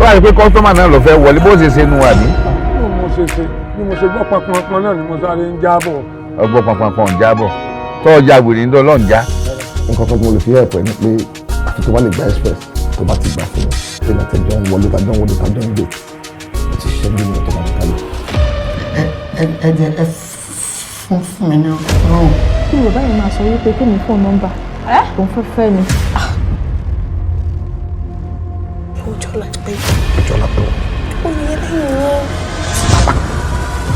Tó wà ní pé customer náà lọ fẹ́ wọlé, bó ṣe ṣe nu àbí. Bí mo ṣe ṣe, bí mo ṣe gbọ́ pọnpọnpọn náà ni mo sáré ń jábọ̀. Ọgbọ́n pọnpọnpọn ń jábọ̀ tó ọjà wèrè ń dán lọ́n já. Nǹkan kan tí mo lè fi help ẹ ni pé àfi tó bá lè gba express, tó bá ti gbà fún mi pé látẹjọ́ ń wọlé, tàjọ́ ń wọlé, tàjọ́ ń dé, ó ti ṣẹ́jú ní automatically. Ẹ ẹ ẹ ẹ fún mi ní room. Kí bàbá yẹn máa sọ wípé kí mi fóònù nọ́mbà òun fẹ́ fẹ́ mi. Ọjọ́ láti pé. Ọjọ́ lápẹ́ wọn. Ó ní ẹlẹ́yìn wọn.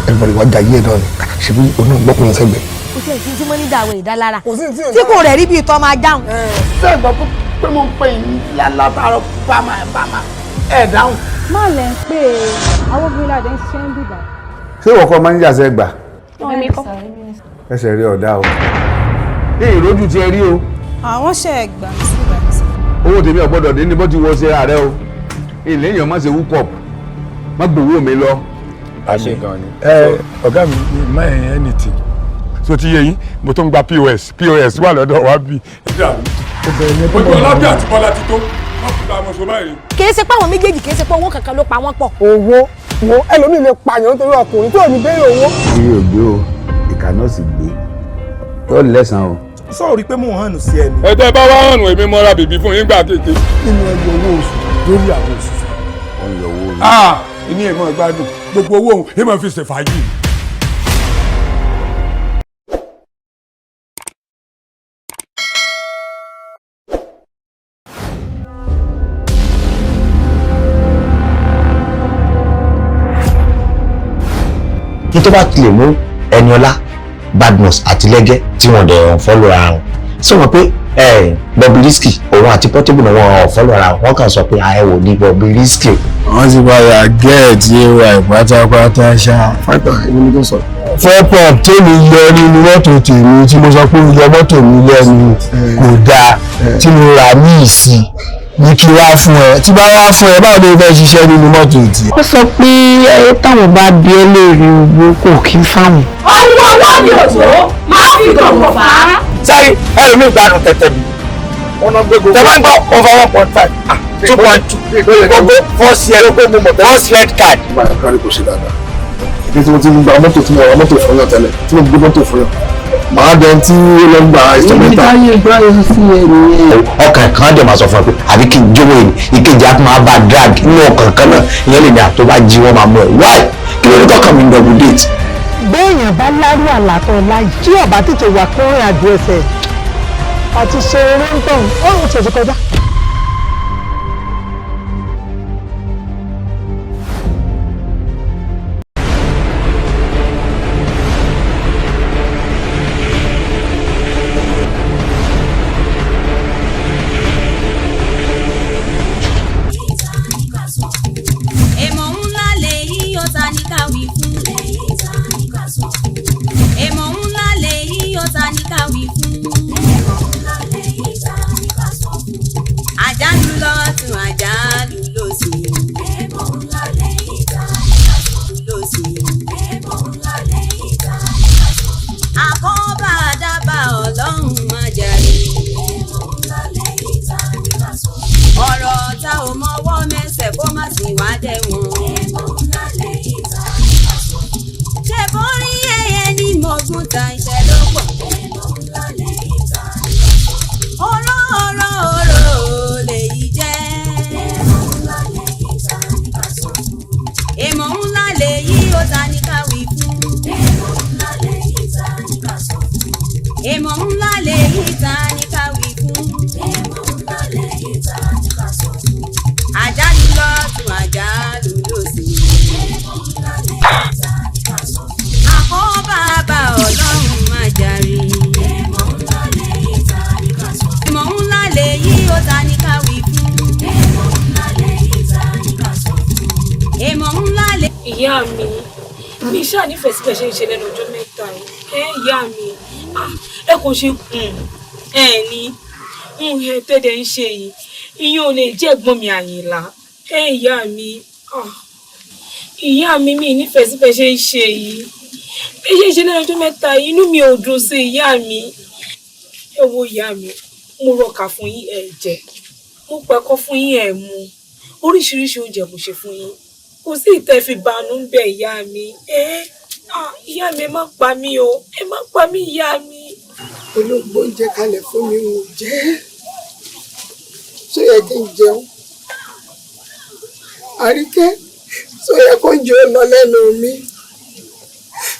Everybody wá jayé ẹ̀ náà ni, ṣebí onú gbọ́kùnrin sẹ́gbẹ̀ẹ́. Kò sí ẹ̀sìn tí mo ní dàwọ̀ ìdálára Kò sí tí ò tí kò rẹ̀ rí bíi tọ́ máa dáhùn. Sẹ́gbọ́n pé mo ń pè yín látàárọ̀, bá máa ẹ̀ dáhùn. Má lẹ̀ ń pè é, àwọn obìnrin làdé ń ṣiṣẹ́ ń bìbà. Ṣé ìwọ kọ́ máa ń jàṣẹ́ gbà? Èmi kọ́. Ẹsẹ̀ rí ọ̀dà o. Ní ìrójú ti ẹ rí o. Àwọn ṣe é gbà mí sí ìgbà tí. Owó tèmi ò gbọ́dọ̀ dín ní bó ti wọ ṣe ààrẹ o. Ilé èèyàn má ṣe wúkọ̀p, má gbowó mi lọ. Àṣe gan ni. Ẹ ọ̀gá mi, má ẹ̀ anything. So ti yé yín, mo tún gba POS, POS wà lọ́dọ̀ wa bí. Ojú ọlábí àti Bọ́lá ti tó wọ́n fi bá a mọ̀ sọ báyìí. Kì í ṣe pé àwọn méjèèjì, kì í ṣe pé owó kankan ló pa wọ́n pọ̀. Owó wo? Ẹlòmíì lè pààyàn nítorí ọkùnrin tí ò ní béèrè owó. Iye ò gbé o, ìkà náà sì gbé yóò lẹ́sàn-án o. Sọ̀rọ̀ pé mò ń hànú sí ẹni. Ẹ tẹ́ bá wá hànú, èmi mọ́ra bèbí fún yín gbà kéke. Nínú ẹyọ owó oṣù lórí àwọn òṣìṣẹ́. Wọ́n yọ owó mi. Ah, ìní èèmọ̀ gbádùn gbogbo owó òun, èèmọ̀ fi ṣe fàájì. Kí tó bá ti lè mú Ẹniọlá Badmus àti Lẹ́gẹ́ tí wọ́n dẹ̀ unfollow ara wọn, sọ wọn pé Bobrisky òun àti Portable náà, wọ́n unfollow ara wọn, wọ́n kàn sọ pé ẹ wò ní Bobrisky. Wọ́n ti padà get ay pátápátá ṣá. Fáìtà, èmi ni tó sọ. Fọ́pọ̀ tèmi yọ nínú mọ́tò tèmi tí mo sọ pé ó yọ mọ́tò mi lẹ́nu kò dáa, tí mo rà míì sí ní kí wá fún ẹ, tí bá wá fún ẹ, báwo ló fẹ́ ṣiṣẹ́ nínú mọ́tò tí. Ó sọ pé táwọn bá bí ẹ léèrè owó, kò kí ń fáwọn. Ọwọ́ ọwọ́ mi ò tó máa fi gọ̀ǹgọ̀ fà á. Sáré ẹlòmíì gbádùn tẹ̀tẹ̀ mi. Tẹ bá ń gbọ́ over 1.5, 2.2, gbogbo first year, first red card. Máa kárí kò ṣe dáadáa. Ibi tí mo ti ń gba mọ́tò, tí mo ra mọ́tò fún yàn tẹ́lẹ̀, tí mo gbé mọ́tò fún yàn, màá dẹ̀ tí ó lọ gba instrumental. Táyé gbáyé sí ẹ nìyẹn. Ọkàn kan dẹ̀ máa sọ fún ẹ pé àbí kí n jówó yìí, ìkejì á máa bá drag nínú ọkàn kan náà. Ìyẹn lè ní àtọ́ bá jí wọ́n máa mú ẹ wáì. Kí ló ní tọkàn mi ń double date? Béèyàn bá lárú àlàtọ̀ láyìí tí ọba tètè wà kúnrìn àjò ẹsẹ̀ àti ṣe eré ń tàn, ó ń tètè kọjá. Èmọ̀ ńlá lèyí ó, ta ní ká wí fún? Èmọ̀ ńlá lèyí ó, ta ní ká wí fún? Àjálù lọ́tún, àjálù lósì. Lósì. Àkọ́bá dábàá, Ọlọ́run má jàre. Ọ̀rọ̀ tá ò mọwọ́ mẹsẹ̀, kó má sì wá dẹ̀wọ̀n. Ṣé borí ẹyẹ ní mọ̀gùn ta, iṣẹ́ ló pọ̀. Ọ̀rọ̀ ọ̀rọ̀ ọ̀rọ̀ lèyí jẹ́. Èmọ̀ ńlá lèyí ó, ta ní ká wí fún? Èmọ̀ ńlá lèyí, ta ní ká wí fún? Àjálù lọ́tún, àjálù lósì. Àkọ́bá bá, Ọlọ́run má jàre. Èmọ̀ ńlá lèyí ó, ta ní ká wí fún? Èmọ̀ ńlá lè. Ìyá mi, mi ṣáà nífẹ̀ẹ́ sí bẹ́ẹ̀ ṣe ń ṣe lẹ́nu ọjọ́ mẹ́ta yìí. Ẹ ìyá mi, ah, ẹ kò ṣe ẹ ní ẹ tẹ́lẹ̀ ń ṣe yìí, ìyẹn ò lè jẹ́ ẹ̀gbọ́n mi Àyìnlá. Ẹ ìyá mi, ah, ìyá mi, mi nífẹ̀ẹ́ sí bẹ́ẹ̀ ṣe ń ṣe yìí, bí ṣe ń ṣe lẹ́nu ọjọ́ mẹ́ta yìí, inú mi ò dùn sí ìyá mi. Ẹ wo ìyá mi, mo rọkà fún yín, ẹ jẹ, mo pẹ̀kọ́ fún yín, ẹ mu. Oríṣiríṣi oúnjẹ mo ṣe fún yín, kò sí ìtẹ́ fi banú ń bẹ ìyá mi. Ẹ ìyá mi, ẹ má pa mí o, ẹ má pa mí ìyá mi. Olóògbé oúnjẹ kalẹ̀ fún mi, ò jẹ́ ṣó yẹ kí n jẹun? Àríkẹ́, ṣó yẹ kó ń jẹ ó lọ lẹ́nu mi?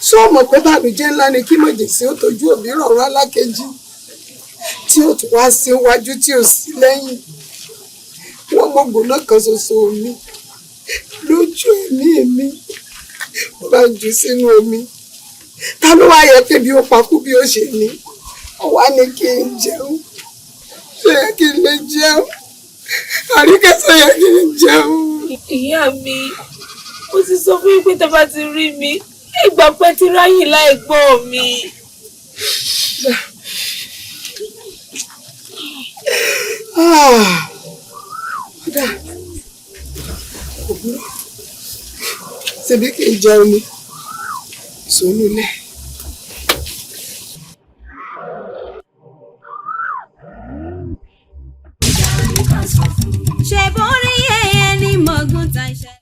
Ṣó mọ̀ pé bànújẹ́ ńlá ni kí mọ̀jẹ̀sí ó tójú òbí rọ̀rùn alákejì tí ó tún wá sí iwájú tí ò sí lẹ́yìn? Wọ́n mọ̀gbọ́n náà kan ṣoṣo mi lójú ẹ̀mí mi, mo bá ń jù sínú omi. Ta ló wá yẹ kébi ó pakú bí ó ṣe ní? Ó wá ní kí n jẹun. Ṣé yẹ kí n lè jẹun? Àríkẹ́, ṣé yẹ kí n jẹun? Ìyá mi, mo ti sọ fún yín pé tẹ́ bá ti rí mi, ìgbà pẹ́ ti ráyè láì gbọ́ mi. Kódà kò burú, ṣebí kí n jẹun ni sónú ilé. Ṣe borí ẹyẹ ní mọ̀gùn ta iṣẹ́.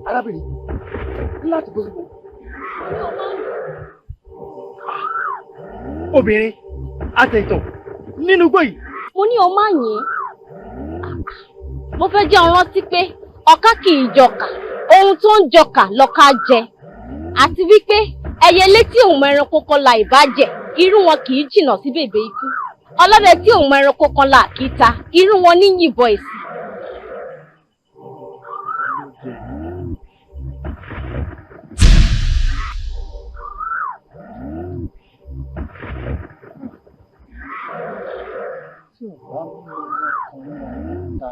Arábìnrin, láti bó síbò. Obìnrin àtẹ̀tọ̀ nínú igbó yìí. Mo ní o má yín. Mo fẹ́ jẹ́ ọ rántí pé ọká kì í jọkà, ohun tó ń jọkà lọ́ka jẹ, àti wípé ẹyẹlé tí òun mọ ẹranko kan la ìbàjẹ́, irú wọn kì í jìnnà sí bèbè ikú. Ọlọ́dẹ tí òun mọ ẹranko kan la àkíta, irú wọn ní yìnbọn èsì. Tí ò bá mú ọmọkùnrin ọ̀hún ta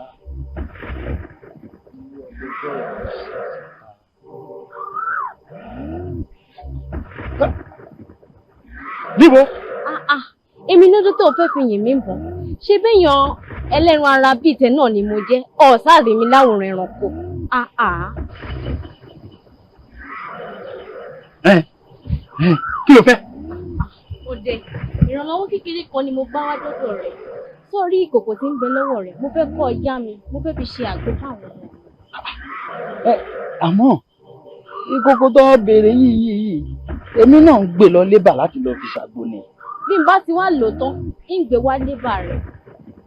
irú ọdẹ bẹ́ẹ̀ ló ṣe síta. Níbo? Ah ah, èmi lójú tó fẹ́ fi yìn mí bọ̀. Ṣé béèyàn ẹlẹ́ran ara bíi tẹ náà ni mo jẹ́? Ọ̀sáàrí mi láwòrán ẹranko. Ah ah. Ẹ ẹ, kí ló fẹ́? Òde, ìrànlọ́wọ́ kékeré kan ni mo bá wá dọ́dọ̀ rẹ̀. Sọ́ọ̀rí ìkòkò tí ń bẹ lọ́wọ́ rẹ̀, mo fẹ́ kọ́ ọ yá mi, mo fẹ́ fi ṣe àgbo fáwọn ọmọ. Ẹ àmọ́ ìkòkò tó béèrè yìí yìí yìí, èmi náà ń gbé lọ lébà láti lọ fi ṣàgbo ni. Bí n bá ti wá lò tán, ń gbé wá lébà rẹ̀.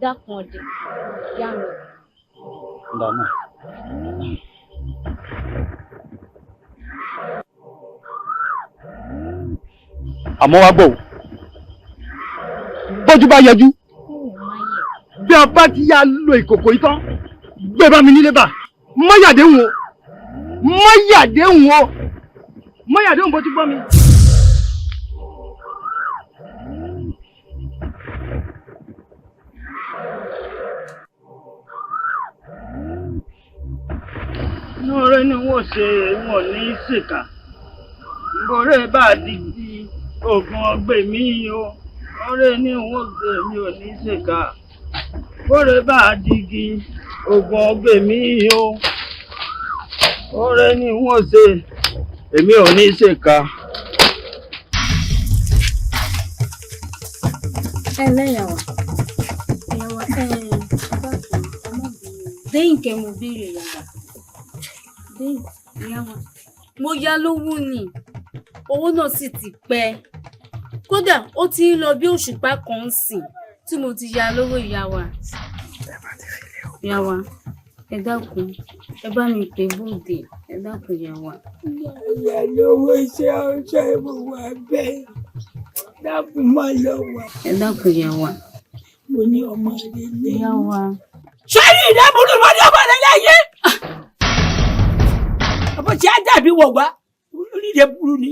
Dákun ọdẹ, yá mi. Ǹdà náà. Àmọ́ wá gbọ́ o, bójú bá yẹjú, bí a bá ti yá lo ìkòkò yìí tán, gbé bá mi nílé bà, mọ́yàdéhùn o, mọ́yàdéhùn o, mọ́yàdéhùn bó ti gbọ́ mi. Inú ọ̀rẹ́ ni wọ́n ṣe, wọn ní ṣèkà. Bọ̀rẹ́ bá di di oògùn ọgbẹ́ mi o, ọ̀rẹ́ ni wọ́n ṣe, mi ò ní ṣèkà. Bọ̀rẹ́ bá digi oògùn ọgbẹ́ mi o, ọ̀rẹ́ ni wọ́n ṣe, èmi ò ní ṣèkà. Ẹ ǹlẹ́ ìyàwó, ìyàwó, ẹ dẹ́yìn kẹ́ mo béèrè ìyàwó dẹ́yìn ìyàwó. Mo yá lówó ni, owó náà sì ti pẹ́, kódà ó ti ń lọ bí òṣùpá kan ń sìn tí mo ti yá lówó ìyàwó. Ìyàwó, ẹ dákun, ẹ bá mi pè bóde, ẹ dákun ìyàwó. Ìyá lówó iṣẹ́ ọjọ́ ìwọ̀n abẹ́ dákun má lọ wà. Ẹ dákun ìyàwó. Mo ní ọmọ rẹ ní. Ìyàwó. Sọ́yìn ìdẹ́burú mo ní ọmọ rẹ lẹ́yìn. Àbọ̀ tí a dàbí wọ̀ wá oríire burú ni.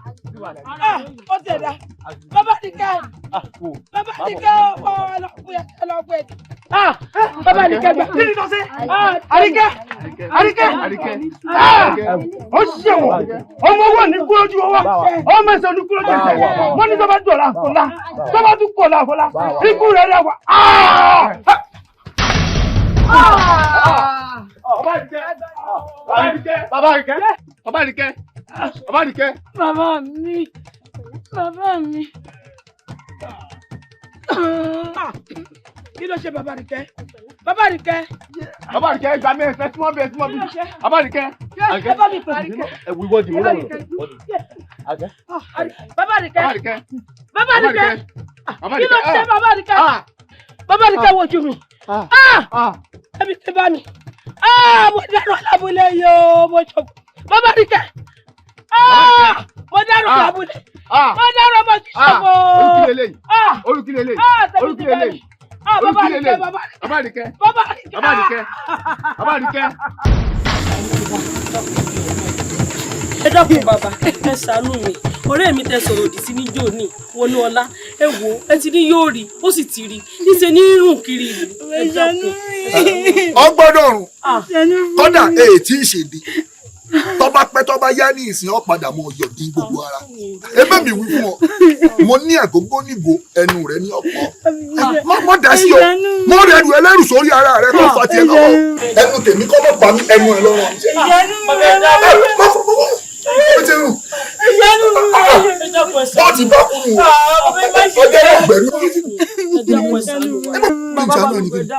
Ó ti ẹ̀dá bàbá nìkẹ́ bàbá nìkẹ́ ó ọlọ́pẹ́ ẹ̀. Bàbá nìkẹ́ gbà kí ni tó ṣe? Àríkẹ́ Àríkẹ́ ó ṣèwọ̀ ọmọ owó ní kúrò ju ọwọ́ ọmọ ẹsẹ̀ ní kúrò ju ẹsẹ̀ wọ́n ní tó bá dọ̀la àfọlá tó bá tún kọ̀la àfọlá ikú rẹ̀ rẹ̀ wà. Bàbá Àríkẹ́ Bàbá Àríkẹ́ Bàbá Àríkẹ́. Bàbá mi bàbá mi. Kí ló ṣe bàbá Àríkẹ́? Bàbá Àríkẹ́. Bàbá Àríkẹ́ gba mi ẹsẹ̀ tí wọ́n bí ẹsẹ̀ tí wọ́n bí. Bàbá Àríkẹ́. Ẹ bá mi pè Àríkẹ́. Ẹ wí wọ́ọ̀dì wọ́ọ̀dì. Bàbá Àríkẹ́. Bàbá Àríkẹ́. Bàbá Kí ló ṣe bàbá Àríkẹ́? Bàbá Àríkẹ́ wojú mi. Ẹbí ti bá mi. Mo dárò lábúlé yóò mo ṣòfò. Bàbá Àríkẹ́. Mo dárò lábúlé. Mo dárò mo ti ṣòfò. Orúkí lélẹ̀. Orúkí lélẹ̀. Bàbá Àríkẹ́ bàbá Àríkẹ́. Bàbá Àríkẹ́. Bàbá Àríkẹ́. Bàbá Àríkẹ́. Ẹ dákun bàbá, ẹ ṣàánú mi. Ọ̀rẹ́ mi tẹ sọ̀rọ̀ òdì sí níjó ní Wọnúọlá. Ẹ wò ó, ẹ ti ní yóò rí, ó sì ti rí. Níṣẹ́ ní rùn kiri ìlú. Ẹ dákun. Ọ gbọ́dọ̀ rùn. Kódà èyí tí ì ṣèdí. Tọ́ba pẹ́ tọ́ba yá ní ìsìn ọ̀ padà mọ ọyọ̀ dín gbogbo ara. Ebẹ́ mi wí fún ọ, mo ní àgógó níbo ẹnu rẹ ní ọ̀pọ̀. Mọ dá sí ọ, mọ rẹ rù ẹlẹ́rù sórí ara rẹ kó fa tiẹ̀ lọ́wọ́. Ẹnu tèmi kọ́ mọ̀ pa mí ẹnu ẹ lọ́rọ̀. Ó ti rùn. Bọ́ọ̀tì bá kú nù. Ọjọ́ ọgbẹ̀rún.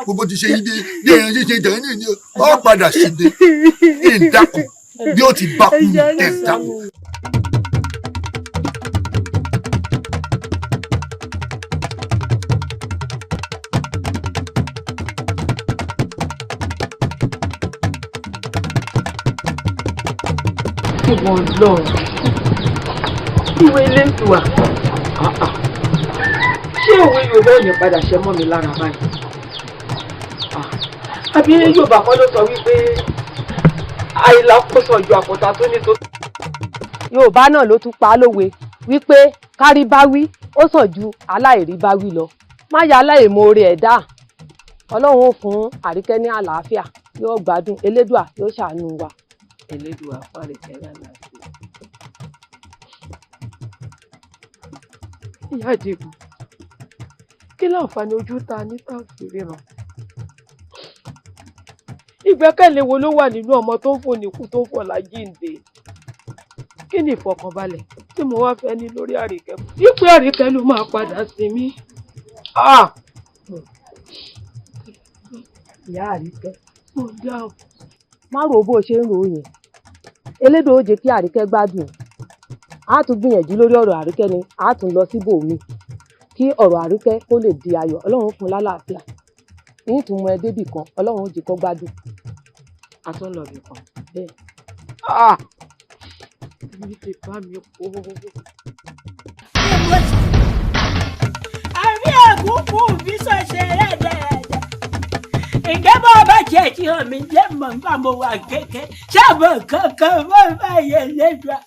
Gbogbo ti ṣe yí bí èèyàn ṣe ṣe jẹ̀ ní ìní ọ padà ṣìde ìdákun bí ó ti bá kú ẹ̀ dákun. Ìwọ Ọlọ́run, ìwé elédùà, ṣé òwe Yorùbá ò ní padà ṣe mọ́ mi lára báyìí? Àbí Yorùbá kọ́ ló sọ wípé àìlà kó sàn ju àpótá tó ní tó. Yorùbá náà ló tún pa á lówe wípé kárí bá wí ó sàn ju aláìrí bá wí lọ. Má ya aláìmoore ẹ̀dá. Ọlọ́run ó fún Àríkẹ́ ní àlàáfíà, yóò gbádùn, Elédùà yóò ṣàánú wa. Elédùà fún Àríkẹ́ lálàáfíà. Ìyá Àdìgún, kí láǹfààní ojú ta ní tá a fi ríran? Ìgbẹ́kẹ̀lé wo ló wà nínú ọmọ tó ń fò níkú tó ń fò lájíǹde? Kí ni ìfọ̀kànbalẹ̀ tí mo wá fẹ́ ní lórí Àríkẹ́? Ipò Àríkẹ́ ló máa padà sí mi. Ìyá Àríkẹ́, mo dáhùn. Má rò bó ṣe ń rò ó yẹn. Elédùà ó jẹ́ kí Àríkẹ́ gbádùn. A tún gbìyànjú lórí ọ̀rọ̀ Àríkẹ́ ni, a tún lọ síbòmíì kí ọ̀rọ̀ Àríkẹ́ kó lè di ayọ̀. Ọlọ́run fún un lálàáfíà. Ní tún mú ẹ débì kan, Ọlọ́run ó jẹ́ kó gbádùn. A tún lọ ibì kan. Bẹ́ẹ̀. Èmi ti bá mi kó. Àbí ẹ̀kúnkún òbí sọ̀ṣẹ̀ rẹ̀dẹ̀rẹ̀dẹ̀. Ǹjẹ́ bá ọba tiẹ̀ ti hàn mí jẹ́ mọ̀ nígbà mo wà kéke sábà kankan mọ́ báyẹn lẹ́dùá.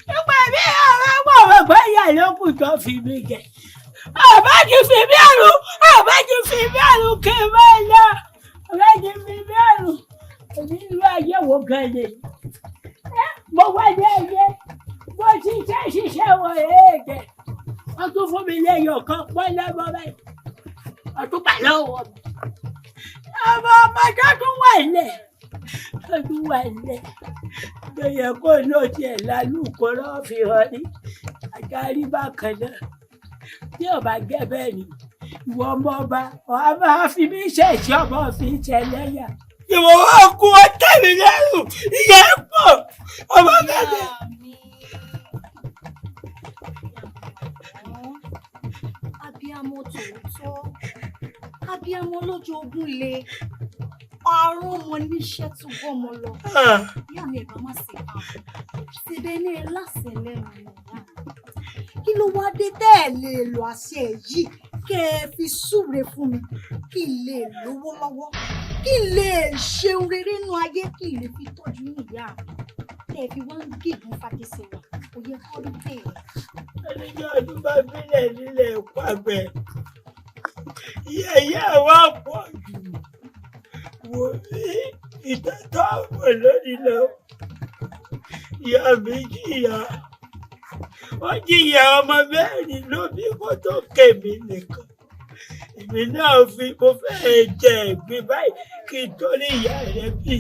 Nípa bí ọ̀rọ̀ wọ̀ wọ̀ báyà lókùn tó fi mí jẹ. Àbá ti fi mí àrùn, àbá ti fi mí àrùn kí n máa lọ. Àbá ti fi mí àrùn. Èmi ìlú ayé wo gan ni? Mo wá ní ẹyẹ, mo ṣiṣẹ́ ṣiṣẹ́ wọ èèjẹ̀. Wọ́n tún fún mi lẹ́yọ̀ kan pọ́n lọ́mọ báyìí. Wọ́n tún gbà lọ́wọ́ mi. Ọmọ ọmọ tọdún wà lẹ tọdún wà lẹ tó yẹ kó náà tiẹ̀ lálùkò náà fi hàn ní àjárí bákan náà tí ò bá jẹ́ bẹ́ẹ̀ ni ìwọ ọmọ ọba ọ̀há máa fi mí ṣẹ̀ṣẹ̀ ọmọ fi ṣẹlẹ́yà. Ìwọ wá kú ọ tẹ̀mí lẹ́rù ìyá ẹ̀ pọ̀ ọmọ bẹ́ẹ̀. Abiyamọ tòótọ́, abiyamọ lójú ogun le, àrùn ọmọ níṣẹ́ tó gbọ́mọ lọ. Ìyá mi ẹ̀bá má ṣe pa, síbẹ̀ ní ẹ láṣẹ lẹ́nu ìyá mi. Kí ló wá dé tẹ́ ẹ lè lo àṣẹ yìí kẹ́ ẹ fi súre fún mi kí n lè lówó lọ́wọ́, kí n lè ṣeun rere nínú ayé, kí n lè fi tọ́jú ìyá mi. Tẹ́ ẹ fi wá ń gégùn fàkẹsẹ̀ wà, kò yẹ kó rí bẹ́ẹ̀. Ẹnìjọ́ ọdún bá bílẹ̀ nílẹ̀ pàgbẹ́, ìyá wa pọ̀ jù wò mí ìtọ́tọ́ ọ̀pọ̀ lónìí lọ. Ìyá mi jìyà, ó jìyà ọmọ mẹ́rin ló bí kó tó kèmí nìkan. Èmi náà fi mo fẹ́ jẹ ẹ̀gbin báyìí kí n tó ní ìyá rẹ̀ bí.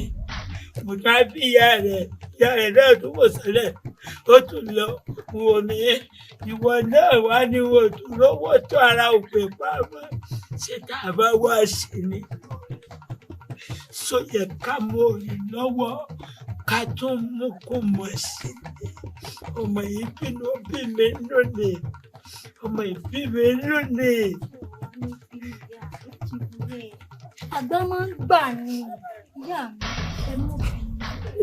Mo dá bí ìyá rẹ̀ náà tó wò sọ́lẹ̀, ó tún lọ wò mí. Ìwọ náà wá ní wò tún lówó tó ara òpè pamọ́. Ṣé tá a bá wá sí ni? Sọ yẹ ká mú orin lọ́wọ́ ká tún mú kó mọ̀ sí ni. Ọmọ yìí bínú bí mi lónìí. Ọmọ yìí bí mi lónìí. Àgbà máa ń gbà ní ìyá mi, ẹ mú mi.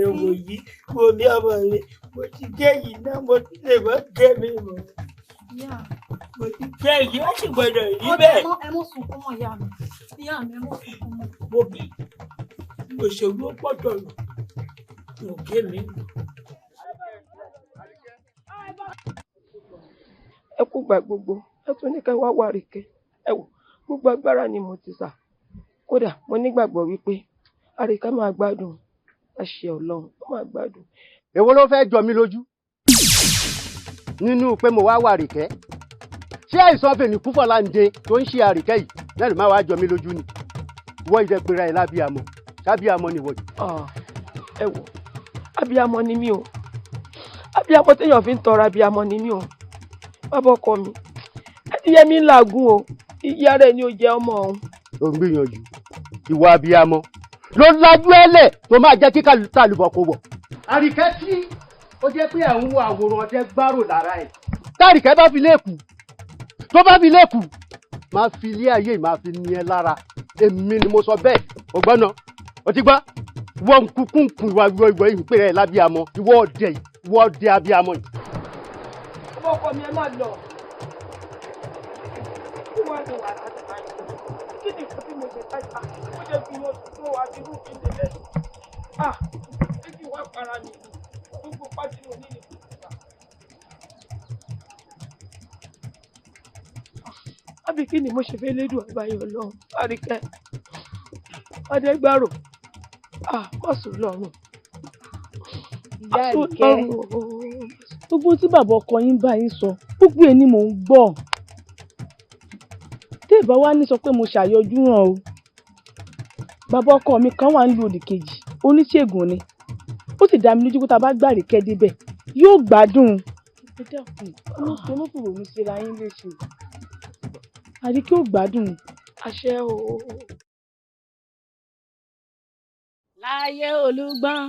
Èwò yìí wo mi ọmọ mi, mo ti dé yìí náà, mo ti lè mọ gé mi mọ́. Mo ti dé yìí, ó sì gbọdọ̀ rí bẹ́ẹ̀. Ẹ mọ́ sunkún mọ́ ìyá mi, ìyá mi ẹ mọ́ sunkún mọ́. Mo bí òṣèlú pọ̀tọ̀ lò, mo gé mi mọ́. Ẹ kú gbà gbogbo, ẹ tún ní ká wá wá Àríkẹ́. Ẹ wò, gbogbo agbára ni mo ti sà. Kódà mo nígbàgbọ́ wípé Àríkẹ́ máa gbádùn. Àṣẹ Ọlọ́run, ó máa gbádùn. Èwo ló fẹ́ jọ mí lójú nínú pé mo wá wá Àríkẹ́? Ṣé àìsàn fèmíkúfọ̀láǹde tó ń ṣe Àríkẹ́ yìí lẹ́nu máa wá jọ mí lójú ni? Wọ́n ìdẹ́pẹ̀rẹ̀ ẹ̀ lábíamọ, sábíamọ ni wọ́n. Ẹ wò, abíamọ ni mí o. Abíamọ téèyàn fi ń tọrọ abíamọ ni mí o. Bàbá ọkọ mi, Adéyẹmí ń làágùn o, ìyá rẹ̀ ni ó jẹ́ ọmọ òun. Ó ń gbìyànjú ìwà abíamọ ló lajú ẹlẹ tó máa jẹ́ kí tàlùbọ̀ kò wọ̀. Àríkẹ́ tí ó jẹ́ pé ẹ̀ ń wo àwòrán ọdẹ gbárò lára ẹ̀. Tàríkẹ́ bá fi léèkù tó bá fi léèkù máa fi ilé ayé máa fi ní ẹ lára, èmi ni mo sọ bẹ́ẹ̀. Ọgbọ́n náà ó ti gbọ́ wọ́n kúkú ìwà ìwọ ìpè rẹ̀ lábíamọ, ìwọ ọdẹ ìwọ ọdẹ abíamọ yìí. Ọmọ ọkọ mi ẹ máa lọ. Kí wàá lọ wà láti máa yọ? Kí ni nǹkan tí mo ṣe táyà? Mo ṣe fi wọn tó àbírú mi lélẹ̀. Ah! Ṣé kí wàá para mi ni? Gbogbo pátí mo ní ni kò gbà. Àbí kí ni mo ṣe fẹ́ lédùn àbáyọ lọ? Àríkẹ́, Adégbárò, ah, má sùn lọ́rùn. Ìyá Àríkẹ́, gbogbo tí bàbá ọkọ yín bá yín sọ, gbogbo ẹ̀ ni mò ń gbọ́. Tẹ́ ẹ̀ bá wá ní sọ pé mo ṣàyọjú hàn o. Bàbá ọkọ mi kan wà nílùú òdìkejì, oníṣègùn ni. Ó sì dá mi lójú pé tá a bá gbà Àríkẹ́ débẹ̀, yóò gbádùn. Ẹ dákun, ẹ má fòrònú ṣera yín léṣe. Àríkẹ́ ò gbádùn. Àṣẹ o. Láyé Olúgbọ́n,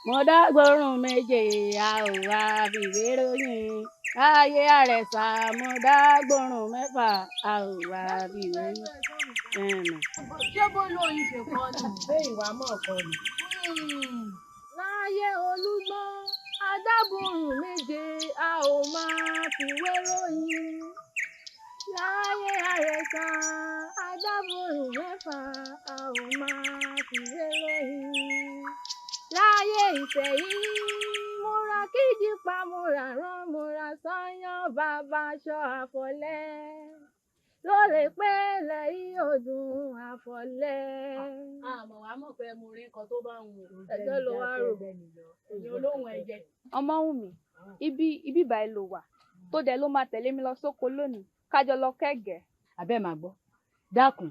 mo dágbórùn méje, a ò wá fìwé ròyìn. Láyé Àrẹ̀sà, mo dágbórùn mẹ́fà, a ò wá fìwé ròyìn. Ṣé bó lóyún ṣe kọ́ ni? Ṣé ìwà mọ̀ kọ́ ni? Láyé Olúgbọ́n, adábòrùn méje, a ò máa fìwé ròyìn. Láyé Àrẹ̀sà, adábòrùn mẹ́fà, a ò máa fìwé ròyìn. Láyé Ìsẹ̀yìn, mo ra kíjìpá pa, mo ra rán, mo ra sányán, bàbá aṣọ àfọ̀lẹ́. Ló lè pé lẹ́yìn ọdún àfọ̀lẹ́. Àmọ̀ wàá mọ̀ pé mo rí nǹkan tó bá ń wò. Ẹjọ́ ló wá rò. Èyí olóhùn ẹ̀jẹ̀. Ọmọ́wùnmí, ibi báyìí ló wà tó dẹ̀ ló máa tẹ̀lé mi lọ sóko lónìí kájọ lọ kẹ́gẹ̀ẹ́. Àbẹ́ màá gbọ́, dákun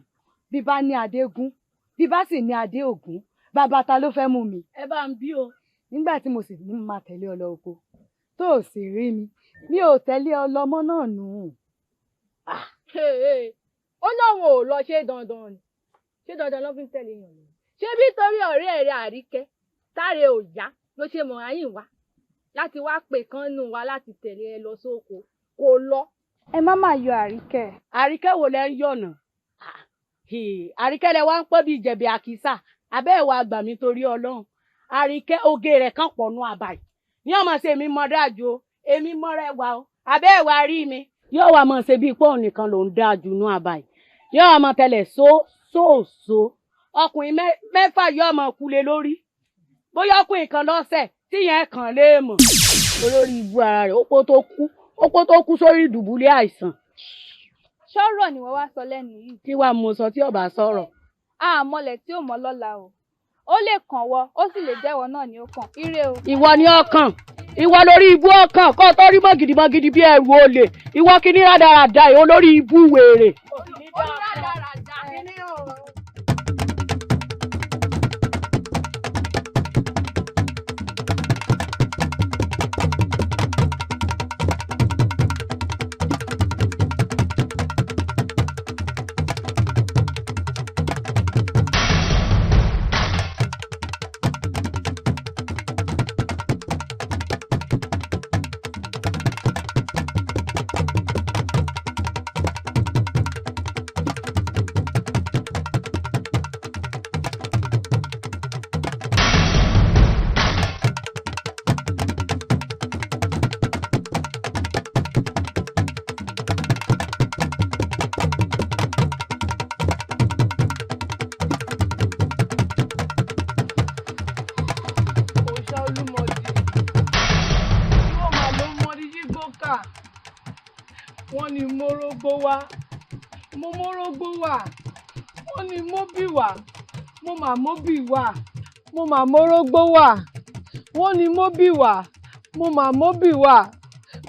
bí bá ní Adégún Bí bá sì ní adé ògún, bàbá ta ló fẹ́ mú mi. Ẹ bá ń bí o. Nígbà tí mo sì ní máa tẹ̀lé ọ lọ oko, tó o sì rí mi, mi ò tẹ̀lé ọ lọ mọ́ náà nù. Ó lóun ò lọ ṣe dandan ni. Ṣé dandan ló fi ń tẹ̀lé èèyàn lọ? Ṣé bí torí ọ̀rẹ́ rẹ̀ Àríkẹ́ táre ò yá ló ṣe mọ̀ ráyìn wá láti wá pè kán nù wá láti tẹ̀lé ẹ lọ sóko kò lọ. Ẹ má má yọ Àríkẹ́. Àríkẹ́ wo lẹ ń yọ̀nà? Àríkẹ́ lẹ wá ń pọ́ bíi jẹ̀bi àkísà abẹ́ ìwà àgbà mi torí Ọlọ́run. Àríkẹ́ oge rẹ̀ kàn pọ̀ nù àbàyè ní ọmọ ṣe mi mọ dájú o, èmi mọ rẹwà o, abẹ́ ìwà rí mi. Yóò wá mọ̀ ṣe bíi pọ́ùn nìkan ló ń dájú nù àbàyè, yóò wá mọ̀ tẹ́lẹ̀ só sóòso ọkùnrin mẹ́fà yóò mọ̀ kulẹ̀ lórí, bóyá ọkùnrin kan lọ́sẹ̀ tíyẹn kàn lè mọ̀. Olórí ibú ara rẹ̀ ó pó tó kú sórí ìdùbúlẹ̀ àìsàn. Ṣọ́rọ̀ ni wọ́n wá sọ lẹ́nu yìí. Kí wàá mo sọ tí ọba sọ̀rọ̀. Àmọ́lẹ̀ tí ò mọ́ lọ́la o, ó lè kàn wọ́, ó sì lè jẹ́wọ́ náà ni ó kàn. Ire o. Ìwọ ni ọkàn, ìwọ lórí ibú ọkàn kó o tó rí mọ́gìdìmọ́gìdì bí ẹrù olè, ìwọ kí ní rádaràda yìí olórí ibú wèrè. Òòṣà Olúmọdì, ìwọ mà ló mọdí yígbó kà. Wọ́n ní mórógbó wá, mo mórógbó wá. Wọ́n ní móbì wá, mo mà móbì wá. Mo mà mórógbó wá. Wọ́n ní móbì wá, mo mà móbì wá.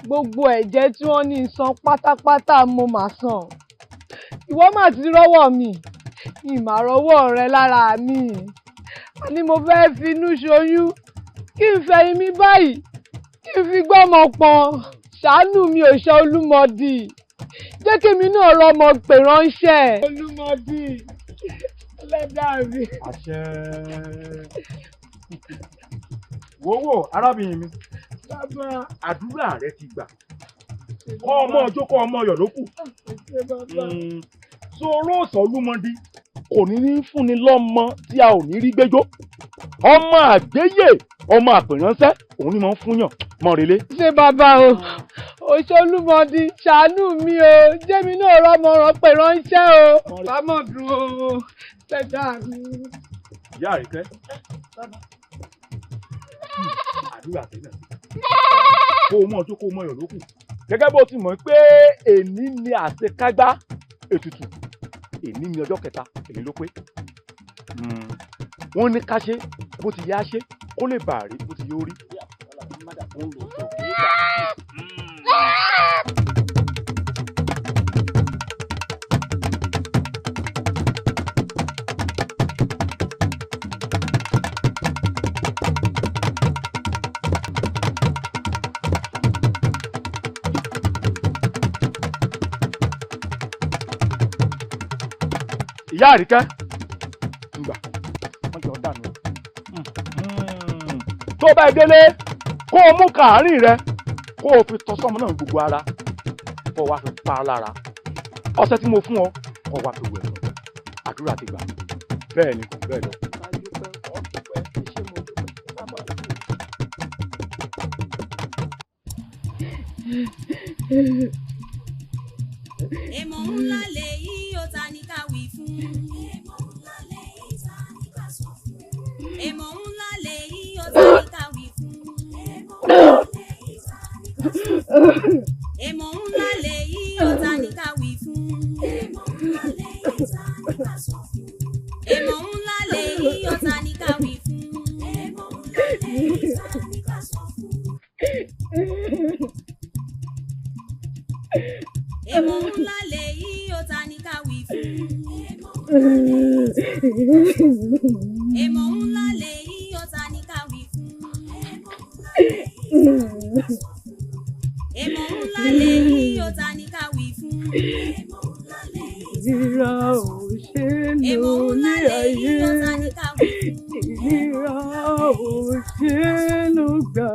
Gbogbo ẹ̀jẹ̀ tí wọ́n ní san pátápátá mo mà san. Ìwọ mà ti rọ́wọ́ mi, ìmà rọ́wọ́ rẹ lára mi. Àní mo fẹ́ finú ṣoyún, kí n fẹ̀yìn mi báyìí, kí n fi gbọ́mọ pọn. Ṣàánú mi Òòṣà Olúmọdì, jẹ́ kémi náà rọ́mọ pè ránṣẹ́. Olúmọdì, ẹlẹ́dàá mi. Àṣẹ. Wò wò arábìnrin mi, Bàbá. Àdúrà rẹ ti gbà. Kọ́ ọmọ ọjọ́ kọ́ ọmọ ọyọ̀ ló kù. Ṣé bàbá. Sọ̀rọ̀ Òòṣà Olúmọdì kò ní ní fúnni lọ́mọ tí a ò ní rí gbẹ́jọ́. Ọmọ àgbéyè, ọmọ àpèránṣẹ́, òun ni mo ń fúnyàn mọ́ relé. Ṣé bàbá o, Òòṣà Olúmọdì ṣàánú mi o, jẹ́mi náà rọ́mọ rán pè ránṣẹ́ o. Bàmọ̀ dùn o, ẹlẹ́dàá mi. Ìyá Àríkẹ́, àdúrà tẹ́lẹ̀ kó o mọ̀ tó kó o mọ̀ yọ̀ lókù. Gẹ́gẹ́ bó ti mọ̀ pé èní ni àṣekágbá ètùtù, èní ni ọjọ́ kẹta, èní ló pé. Wọ́n ní ká ṣe bó ti yá ṣe kó lè bàa rí bó ti yóò rí. Ìyá Àríkẹ́, ngbà wọ́n jọ dànù. Tó bá délé, kó o mú kàárín rẹ, kó o fi tọ́ sọ́mọ náà gbogbo ara, kó o wá fi pa á lára. Ọṣẹ tí mo fún ọ, kó o wá fi wẹ̀ fún un. Àdúrà ti gbà. Bẹ́ẹ̀ ni kò bẹ́ẹ̀ lọ. Èmọ̀ ńlá lèyí ó ta ní ká wí fún. Èmọ̀ ńlá lèyí ta ní ká sọ fún. Èmọ̀ ńlá lèyí ó ta ní ká wí fún. Èmọ̀ ńlá lèyí ó ta ní ká wí fún. Èmọ̀ ńlá lèyí ta ní ká sọ fún. Èmọ̀ ńlá lèyí ó ta ní ká wí fún. Èmọ̀ ńlá lèyí ta ní ká sọ fún. Èmọ̀ ńlá lèyí ó ta ní ká wí fún. Èmọ̀ ńlá lèyí ta Èmọ̀ ńlá lèyí ọ̀tá ní ká wí fún. Èmọ̀ ńlá lèyí ọ̀tá ní ká wí fún. Ìnira ò ṣe é lò ní ayé. Ìnira ò ṣe é lò gbà.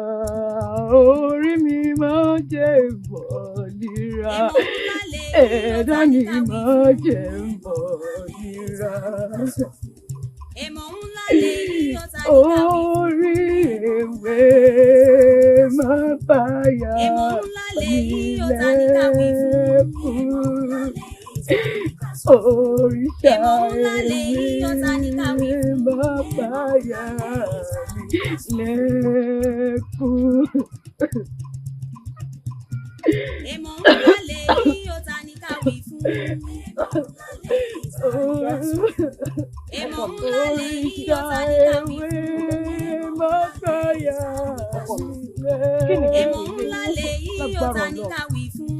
Orí mi máa jẹ́ ìbọ̀nira. Ẹ̀dá mi máa jẹ́ ìbọ̀nira. Èmọ̀ ńlá lèyí ọ̀tá ní ká wí fún. Orí ewé máa báyà Èmọ̀ ńlá lèyí ọ̀tá ní ká wí fún. lẹ́kùn. Òrìṣà Èmọ̀ ńlá lèyí ọ̀tá ní ká wí ewé fún. máa báyà mi lẹ́kùn. Èmọ̀ ńlá lèyí ọ̀tá ní ká wí fún. Èmọ̀ ńlá lèyí Òrìṣà ọ̀tá ní ká wí ewé fún. máa báyà mi Èmọ̀ ńlá lèyí ọ̀tá ní ká wí fún.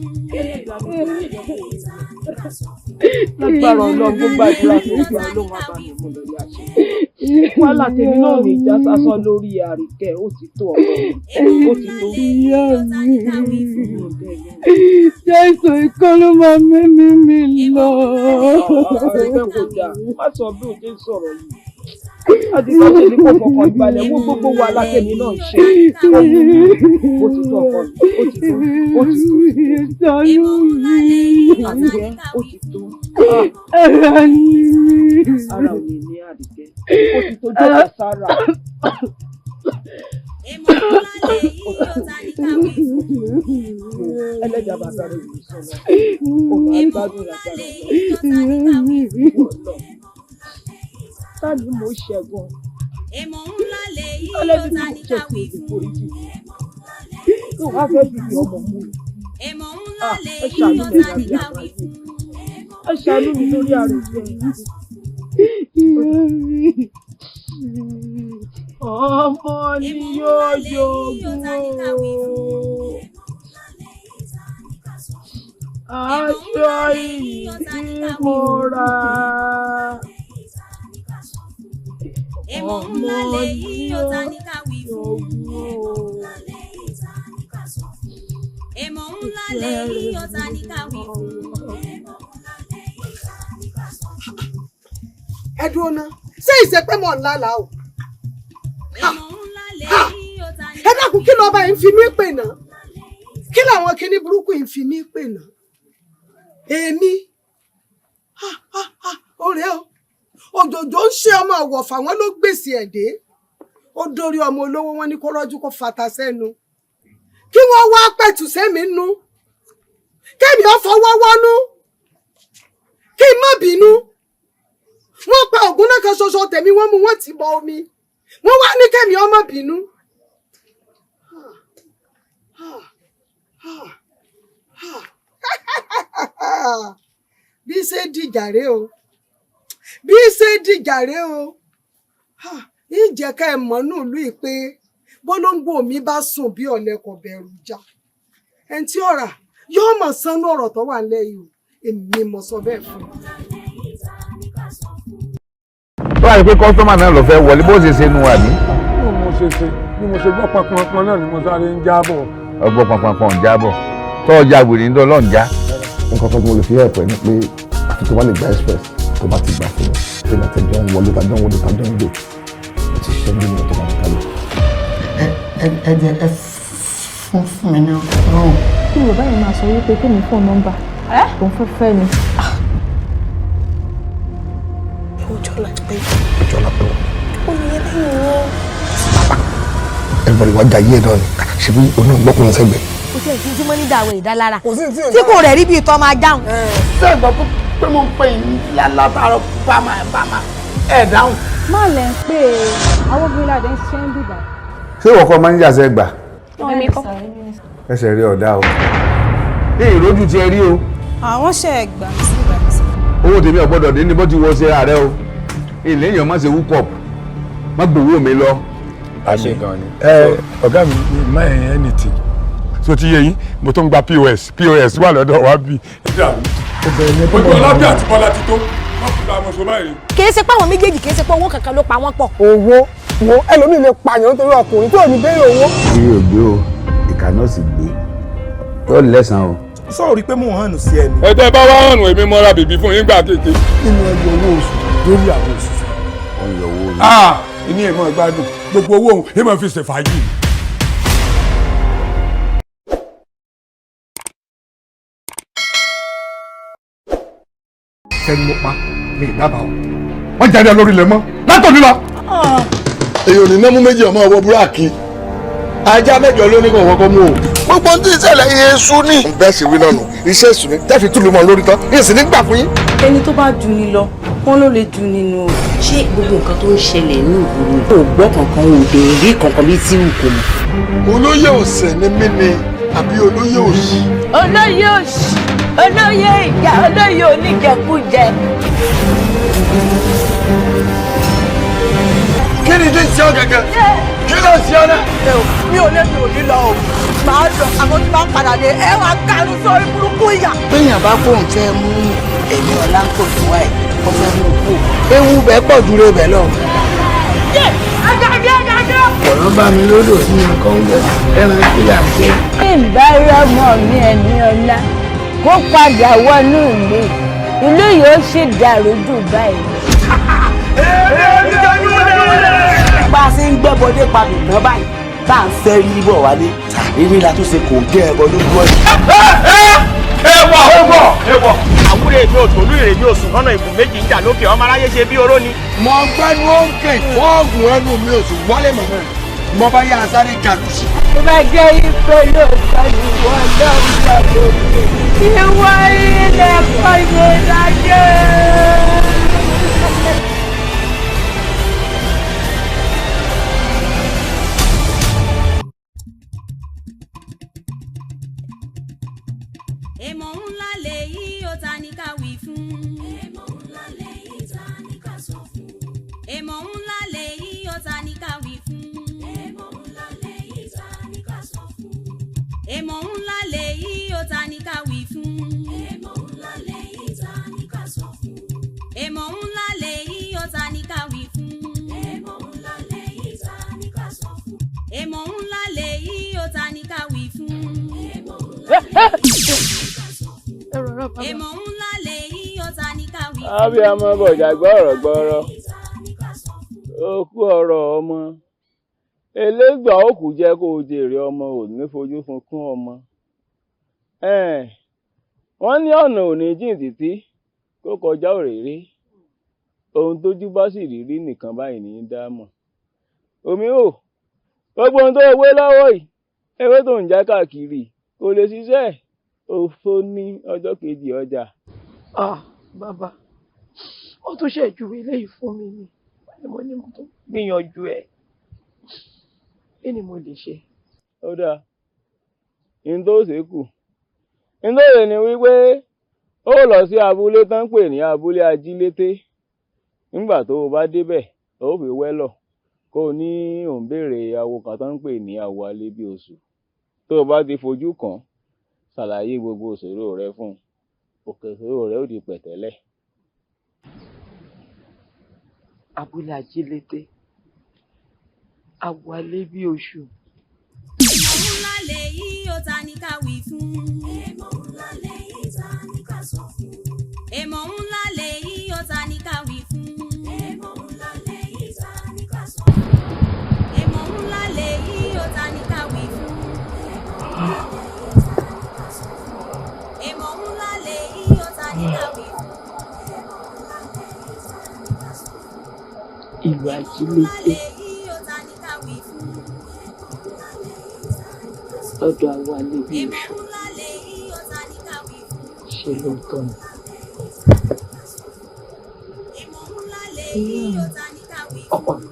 Lágbára Ọlọ́run, gbogbo àdúrà tó ń gbà Ọlọ́run á bá mi mú lọ àṣẹ. Wàhálà tèmi náà ní ìjà sásán lórí Àríkẹ́, ó ti tó ọkọ mi, ó ti tó. Ìyá mi, Jésù ikọ́ ló máa mímí mi lọ. Àríkẹ́ kò dáa, má sọ bí o ṣe ń sọ̀rọ̀ yìí. Àdìgbà tèmi kò fọkàn ìbalẹ̀ wo gbogbo wàhálà tèmi náà ń ṣe. Ó ti tó ọkọ mi, ó ti tó, ó ti tó. Ìṣàánú mi. Àríkẹ́, ó ti tó. Ara ni mi. Ara ò ní ní Àríkẹ́, ó ti tó jókòó sára. Ẹlẹ́dàá bàbá rẹ̀ yìí sọ̀rọ̀, ó máa gbádùn lágbára Ọlọ́run. Ta ni mo ṣẹ̀gun? Èmọ̀ ńlá lèyí Ọlẹ́bí ọ̀tá tí ní mo ká ṣẹ̀ tí wí o lè fún. foríjì mi. Tó wá fẹ́ fi fi ọmọ mú mi. Èmọ̀ ńlá Ah, ẹ lèyí ṣàánú mi ọ̀tá ní lábẹ́ ká wí àbáyé. fún. Ẹ ṣàánú mi lórí Àríkẹ́. Ọmọ ni yóò jogún o. Aṣọ iyì tí mo rà. Èmọ̀ Ọmọ ńlá ni lèyí ọ̀tá yóò ní ká wí fún. jogún o. Èmọ̀ ńlá lèyí ọ̀tá ní ká wí fún. Ẹ dúró ná, ṣé ìṣe pé mò ń lálàá o? Èmọ̀ ńlá lèyí ọ̀tá ní Ẹ dákun, kí lọ́ba yìí ń fi mí pè náà? Kí làwọn kinní burúkú yìí ń fi mí pè náà? Èmi ọ̀rẹ́ o, òjòjò ń ṣe ọmọ ọ̀wọ̀fà wọn ló gbèsè ẹ̀ dé. Ó dórí ọmọ olówó wọn ní kó rọ́jú kó fata sẹ́nu. Kí wọ́n wá pẹ̀tù sẹ́mi nú. Kémi ó fọwọ́ wọ́nú. Kí n má bínú. Wọ́n pa ògùn náà kan ṣoṣo tèmi, wọ́n mú wọ́n ti bọ omi. Wọ́n wá ní kémi ó má bínú. Bí ṣe dìjà rèé o, bí ṣe dìjà rèé o, ìjẹ́ ká ẹ mọ̀ nù ìlú yìí pé bólóńgbò mi bá sùn bí ọ̀lẹ kò bẹ̀rù jà, ẹni tí ọ̀rà yóò mọ̀ sánú ọ̀rọ̀ tó wà nílẹ̀ yìí o, èmi mọ̀ sọ bẹ́ẹ̀ fún un. Tó wà ní pé kọ́sítọ́mà náà lọ fẹ́ wọlé bó ṣe ṣe nu àbí. Bí mo ṣe ṣe, bí mo ṣe gbọ́ pọnpọnpọn náà ni mo sáré ń jábọ̀. Ọgbọ́n pọnpọnpọn ń jábọ̀ tó ọjà wèrè ń dán lọ́n já. Nǹkan kan tí mo lè fi help ẹ ni pé àfi tó bá lè gba express, tó bá ti gbà fún mi pé látẹjọ́ ń wọlé tàjọ́ ń wọlé tàjọ́ ń gbé, ó ti ṣiṣẹ́ bí mi automatically. Ẹ ẹ jẹ ẹ fún fún mi ní room. Kí ni bàbá yẹn máa sọ wípé kí ni fóònù nọ́mbà tó ń fẹ́ fẹ́ mi? Ọjọ́ la pé. Ọjọ́ la pé wọn. Ó ní ẹlẹ́yìn wọn. Everybody wá jayé ẹ̀ náà ni ṣebí oní gbọ́kùnrin sẹ́gbẹ̀ẹ́. Kò sí ẹ̀sìn tí mo ní dàwọ̀ ìdálára tí kò rẹ̀ rí bíi tọ́ máa dáhùn. Sẹ́gbọ́n pé mo ń pè yín látàárọ̀ bámà bámà ẹ̀ dáhùn. Má lẹ̀ ń pè é, àwọn obìnrin làdé ń ṣiṣẹ́ ń bìbà. Ṣé ìwọ kọ́ máa ń yàsẹ́ gbà? Èmi kọ́. Ẹsẹ̀ rí ọ̀dà o. Ní ìrójú ti ẹ rí o. Àwọn ṣe é gbà mí sí ìgbà mi sí. Owó tèmi ò gbọ́dọ̀ dín ní bó ti wọ ṣe ààrẹ o. Ilé èèyàn má ṣe wúkọ̀pù, má gbowó mi lọ. Àṣẹ gan ni. Ẹ ọ̀gá mi, má ẹ̀ anything. So ti yé yín, mo tún gba POS, POS wà lọ́dọ̀ wa bí. Ojú Ọlábí àti Bọ́lá ti tó. Kì í ṣe pé àwọn méjèèjì, kì í ṣe pé owó kankan ló pa wọ́n pọ̀. Owó wo ẹlòmíì lè pààyàn nítorí ọkùnrin tí ò ní béèrè owó. Iye ò gbé o, ìkà náà sì gbé ó lẹ́sàn-án o. Sọ rí pé mò ń hànú sí ẹni. Ẹ tẹ́ bá wá hànú èmi mọ́ra bèbí fún yín gbà kéke. Nínú ẹyọ owó oṣù lórí àwọn òṣìṣẹ́. Ó ń yọ owó ní. Ìní ìmọ̀ ìgbádùn gbogbo owó òun èèmọ̀ fi ṣe fàájì. Kẹ́ni mo pa mi ìdábàá o, wọ́n jáde lórí ilẹ̀ mọ́ látòní lọ. Èyí ò ní námú méjì ọmọ ọwọ́ búrákì ajá mẹ́jọ ló ní kò wọ́kọ́ mú o. Gbogbo ohun tí ìṣẹ̀lẹ̀ Èṣù ni. Bẹ́ẹ̀ sì wí náà nù, iṣẹ́ èṣù ni tẹ́fì túlù mọ́ lórí tán, èsì ní gbà fún yín. Ẹni tó bá ju ni lọ, wọn ló lè ju nínú o. Ṣé gbogbo nǹkan tó ń ṣẹlẹ̀ ní ìgboro kò gbọ́ kankan, ò dé rí kankan bíi tí kò mọ̀. Olóyè ọ̀sẹ̀ ni mí ni àbí olóyè òṣì. Olóyè òṣì, olóyè ìyá, olóyè oníjẹkújẹ. Kí ni tí ń ṣe ọ́ gẹ́gẹ́? Kí ló ń ṣe ọ́ náà? Mi ò lè mi ò ní lọ o, màá lọ, àmọ́ tí màá padà dé ẹ wàá kánú sórí burúkú ìyà. Béèyàn bá fóun fẹ́ mú ẹ̀mí ọ̀la ń kò tó wáyé, ó fẹ́ mú kú, ewu bẹ́ẹ̀ pọ̀ dúró bẹ́ẹ̀ lọ. Ọ̀rọ̀ bá mi lódò nínú kọ́ńgẹ́ ẹran kí là ń ṣe. Bí n bá rọ́mọ mi ẹ̀mí ọlá kó padà wọnú ìlú, ìlú yóò sì dàrú jù báyìí. Bá a ṣe ń gbẹ́bọdé padà tán báyìí tá à ń sẹ́rí bọ̀ wálé, tàrírí la tún ṣe kò gẹ́ ẹbọ lójú ọ̀nà. Ewọ ewọ ewọ. Àwúrẹ́ èmi ò tòlú ìrèmí òsùn lọ́nà ìbùn méjì ń jà lókè ọmọ aráyé ṣe bí oró ni. Mo gbẹ́nu òǹkè fọ́ọ̀gùn ẹnu mi ò sì wálé mọ́, mo bá yá sáré gàdú sí. Tó bá jẹ́ ife lóòótọ́ ni wọ́n lọ́wọ́ lókè, ìwọ ilẹ̀ kọ́yé láyé. Èmọ̀ ńlá lèyí ó ta ní ká wí fún. Èmọ̀ ńlá lèyí ta ní ká sọ fún. Èmọ̀ ńlá lèyí ó ta ní ká wí fún. Èmọ̀ ńlá lèyí ta ní ká sọ fún. Èmọ̀ ńlá lèyí ó ta ní ká wí fún. Èmọ̀ ńlá lèyí ta ní ká sọ fún. Èmọ̀ ńlá lèyí ó ta ní ká wí fún. Èmọ̀ ńlá lèyí ta ní ká sọ fún. Èmọ̀ ńlá lèyí ó ta ní ká wí fún. Èmọ̀ ńlá lèyí ta ní ká sọ fún. Èmọ̀ ńlá lèyí ó ta ní ká wí fún. Abiyamọ bọ̀jà gbọ́rọ̀ gbọ́rọ̀, òkú ọ̀rọ̀ ọmọ elégbà òkú jẹ́ kó o jèrè ọmọ, ò ní fojú sunkún ọmọ. Wọ́n ní ọ̀nà ò ní jìn títí kó kọjá òréré, ohun tójú bá sì rí rí nìkan báyìí ní í dá mọ̀. Omi ò gbogbo ohun tó wé lọ́wọ́ yìí, ewé tó ń já káàkiri kò lè ṣiṣẹ́ òfo ní ọjọ́ kejì ọjà. Ah, bàbá, ó tún ṣe ju eléyìí fún mi ni mo ní mo tún gbìyànjú ẹ, kí ni mo lè ṣe. Ó dáa, ní tó ṣe kù ní tó ṣe ni wípé ó lọ sí abúlé tán pè ní abúlé Ajílété. Nígbà tó o bá débẹ̀, ó fi wẹ́lọ̀ kó o ní ò ń béèrè awo kan tán pè ní awo Alébíoṣù. Tó o bá ti fojú kàn án, ṣàlàyé gbogbo ìṣòro rẹ fún un, òkè ìṣòro rẹ ó di pẹ̀tẹ́lẹ̀. Abúlé Ajílété, awo Alébíoṣù. Èmọ̀ ńlá lèyí ó ta ní ká wí fún. Èmọ̀ ńlá lèyí ta ní ká sọ fún. Èmọ̀ ńlá lèyí ó ta ní ká wí fún. Èmọ̀ ńlá lèyí ta ní ká sọ fún. Èmọ̀ ńlá lèyí ó ta ní ká wí fún. Èmọ̀ ńlá lèyí ó ta ní ká wí fún. Ìlú Ajílété, lọ́dọ̀ awo Alébíoṣù, ṣe lóòótọ́ ni. Ọkọ mi.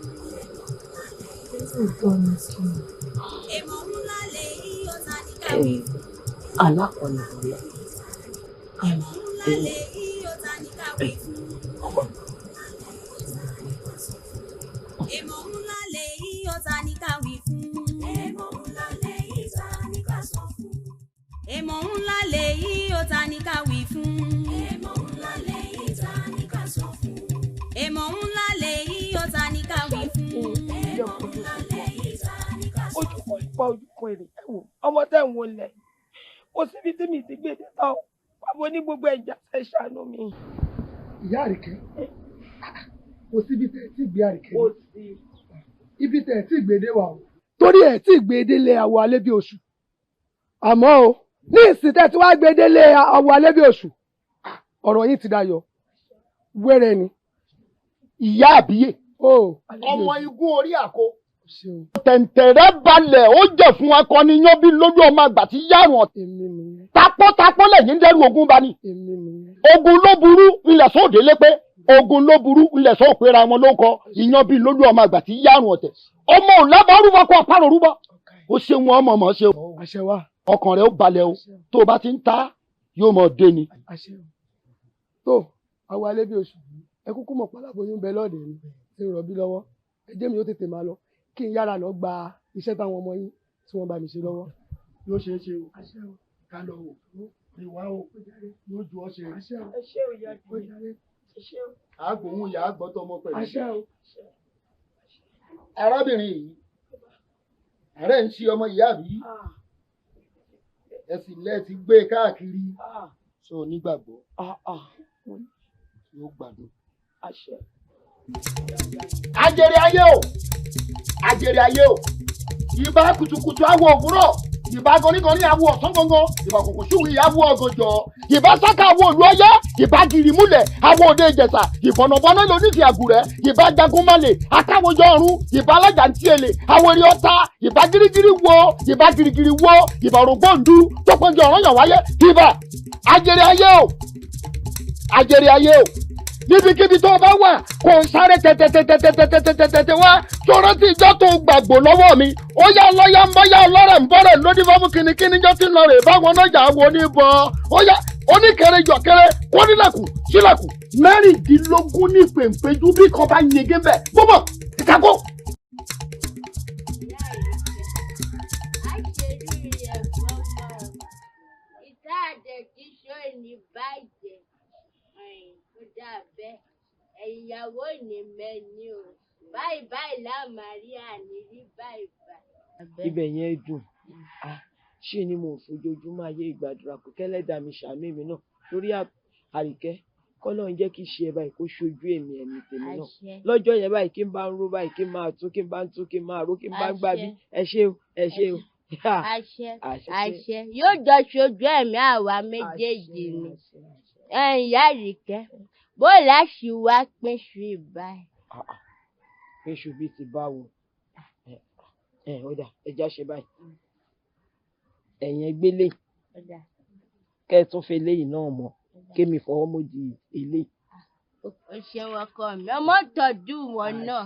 Lóòótọ́ ni kí ni. Alákọ̀ọ́nì lọ́la. Ọkọ mi. Èmọ̀ ńlá lèyí ó ta ní ká wí fún. Èmọ̀ ńlá lèyí ta ní ká sọ fún. Èmọ̀ ńlá lèyí ó ta ní ká wí fún. Èmọ̀ ńlá lèyí ta ní ká sọ pa ojú kan èrè. Ẹ wò ọmọ tẹ́ ń wọlé kò síbi tí mi ti gbé dé tán o, pàbó ní gbogbo ẹ̀já ẹ ṣàánú mi. Ìyá Àríkẹ́, kò síbi tẹ̀ tí gbé Àríkẹ́ dé, ibi tẹ̀ tí gbé dé wà o, torí ẹ̀ tí gbé délé àwọ̀ alẹ́ bí oṣù. Àmọ́ o ní ìsìn tẹ́ tí wàá gbé délé àwọ̀ alẹ́ bí oṣù, ọ̀rọ̀ yín ti dayọ̀ wẹ́rẹ́ ni. Ìyá àbíyè, ọmọ igun orí àkó, tẹ̀ǹtẹ̀rẹ́ balẹ̀ ó jẹ́ fún akọni yan bí lójú ọmọ àgbà tí yárùn ọ̀tẹ̀. Tapọ́tapọ́ lẹ́yìn dẹ́rù ogun bá ní. Ogun ló burú ilẹ̀ sóde lépé, ogun ló burú ilẹ̀ sóòpera wọn ló kọ ìyan bí lójú ọmọ àgbà tí yárùn ọ̀tẹ̀. Ọmọ ò lábàárùbọ kọ àparò rúbọ. Ó ṣe wọn ọmọ mọ̀ ṣe o. Ọkàn rẹ ó balẹ̀ o, tó o bá ti ń ta yóò mọ̀ dé ni. Tó àwọn alẹ́ bí oṣù ẹ kúkú mọ̀ pálábóyún bẹ lọ́ọ̀dẹ̀ mi ti ń rọbí lọ́wọ́, ẹ jẹ́ mi ó tètè máa lọ kí n yára lọ gba iṣẹ́ táwọn ọmọ yín tí wọ́n bá mi ṣe lọ́wọ́. Yóò ṣeé ṣe o, ká lọ o, ìwà o, yóò ju ọ ṣe. Ẹ ṣé o ìyá mi, ẹ ṣé o. Àgbòhun ìyá àgbọ̀tọ̀ ọmọ pẹ̀lú. Arábìnrin yìí, àárẹ̀ ń ṣe ọmọ ìyá mi, ẹ sì lẹ́ ti gbé e káàkiri. Ṣé o nígbàgbọ́? Yóò gbádùn. Ajèrè ayé o, ajèrè ayé o, ìbá kùtùkùtù awo òwúrọ̀, ìbá gọrígọrí awo ọ̀sán gangan, ìbá kòkò ṣùwì awo ọ̀gànjọ́, ìbá sáká awo òlú ọyẹ́, ìbá gìrìmúlẹ̀ awo òde ìjẹ̀ṣà, ìbọ̀nàbọ̀nà lónífì àgùrẹ́, ìbá jagunmalè akáwọjọ ọ̀run, ìbá alájà ntí èlé awo eré ọ̀tá, ìbá girigiri wo, ìbá girigiri wo, ìbá òrògbòǹdù tó pọ́njọ ọ̀rọ̀ yàn wáyé, ìbá ajèrè ayé o, ajèrè ayé o, níbikíbi tó o bá wà kò sáré tẹ̀tẹ̀tẹ̀tẹ̀tẹ̀tẹ̀tẹ̀tẹ̀ wá tó rántí ìjọ tó gbàgbọ́ lọ́wọ́ mi. Ó yá ọlọ́yà ń bọ́yá ọlọ́rẹ̀ ń bọ́rẹ̀ lóní fọ́mú kínníkínní jọ́ tí ń lọ rè báwọn náà jà wọ ní bọ́. Ó yá oníkẹrẹ jọ̀kẹrẹ kó nílẹ̀kùn sílẹ̀kùn 16 ní pèǹpéjú bí kan bá yege bẹ́ẹ̀ gbọ́bọ̀ ìkákó. Ìyàwó ni mẹ́ni o, báyìí báyìí láàmáríà ní rí báyìí báyìí. Ibẹ̀ yẹn dùn, ṣé ni mo fojoojúmọ́ ayé ìgbàdúrà kò kẹ́lẹ́dàá mi ṣàánú èmi náà lórí Àríkẹ́, kọ́lọ́ ń jẹ́ kí ṣe ẹ báyìí kó ṣojú èmi ẹ̀mí tèmi náà lọ́jọ́ yẹn báyìí kí n bá ń ró báyìí kí n máa tún kí n bá ń tún kí n máa ró kí n bá ń gbà bí. Ẹ ṣé o, ẹ ṣé o. Àṣẹ, àṣẹ, yóò jọ ṣojú ẹ̀mí àwa méjèèjì ni. Ìyá Àríkẹ́, bó láṣì wá pín ṣu ìbáyìí. Pín ṣu bíi ti báwo? Ẹ ó dà, ẹja ṣe báyìí. Ẹ̀yin ẹgbẹ́ lé, kẹ́ ẹ tún fi eléyìí náà mọ̀, kémi fọwọ́ mọ́ di eléyìí. O ṣeun ọkọ mi, ọmọ tọ́jú wọn náà,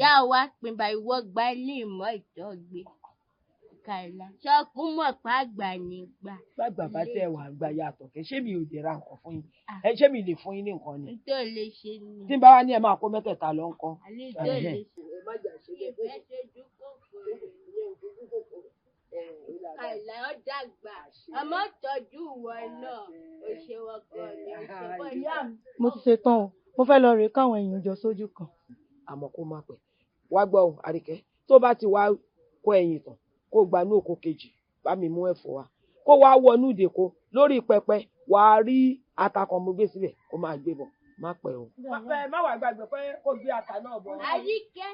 yá wa pín bá ìwọ gba ilé ìmọ̀ ìtọ́gbé. Kàlá ṣọkún mọ̀ pa àgbà nígbà. Bàgbà bá tẹ̀ wà gba yàtọ̀ kẹ́, ṣé mi ò lè ra nǹkan fún yín? Ẹ ṣé mi lè fún yín ní nǹkan ni? N tó lè ṣe ni. Tí n bá wá ní ẹ máa kó mẹ́tẹ̀ẹ̀ta lọ ńkọ́. Àlè tó lè ṣe. Ìfẹ́ ṣojú kòkòrò. Kàlá ó dàgbà, ọmọ tọ́jú wọn náà, o ṣeun ọkọ mi, o ṣe bọ́ ìyá mi. Mo ti ṣe tán o, mo fẹ́ lọ rèé káwọn èèyàn jọ sójú kan. Àmọ́ kó má pẹ́. Wá gbọ́ o, Àríkẹ́, tó bá ti wá kó ẹyin tán, kó gba inú oko kejì bá mi mú ẹ̀fọ́ wá, kó wá wọnú ìdèkó lórí pẹpẹ wàá rí ata kan mo gbé síbẹ̀ kó máa gbé bọ̀, má pẹ́ o. Má wàá gbàgbé pé kó gbé ata náà bọ̀. Àríkẹ́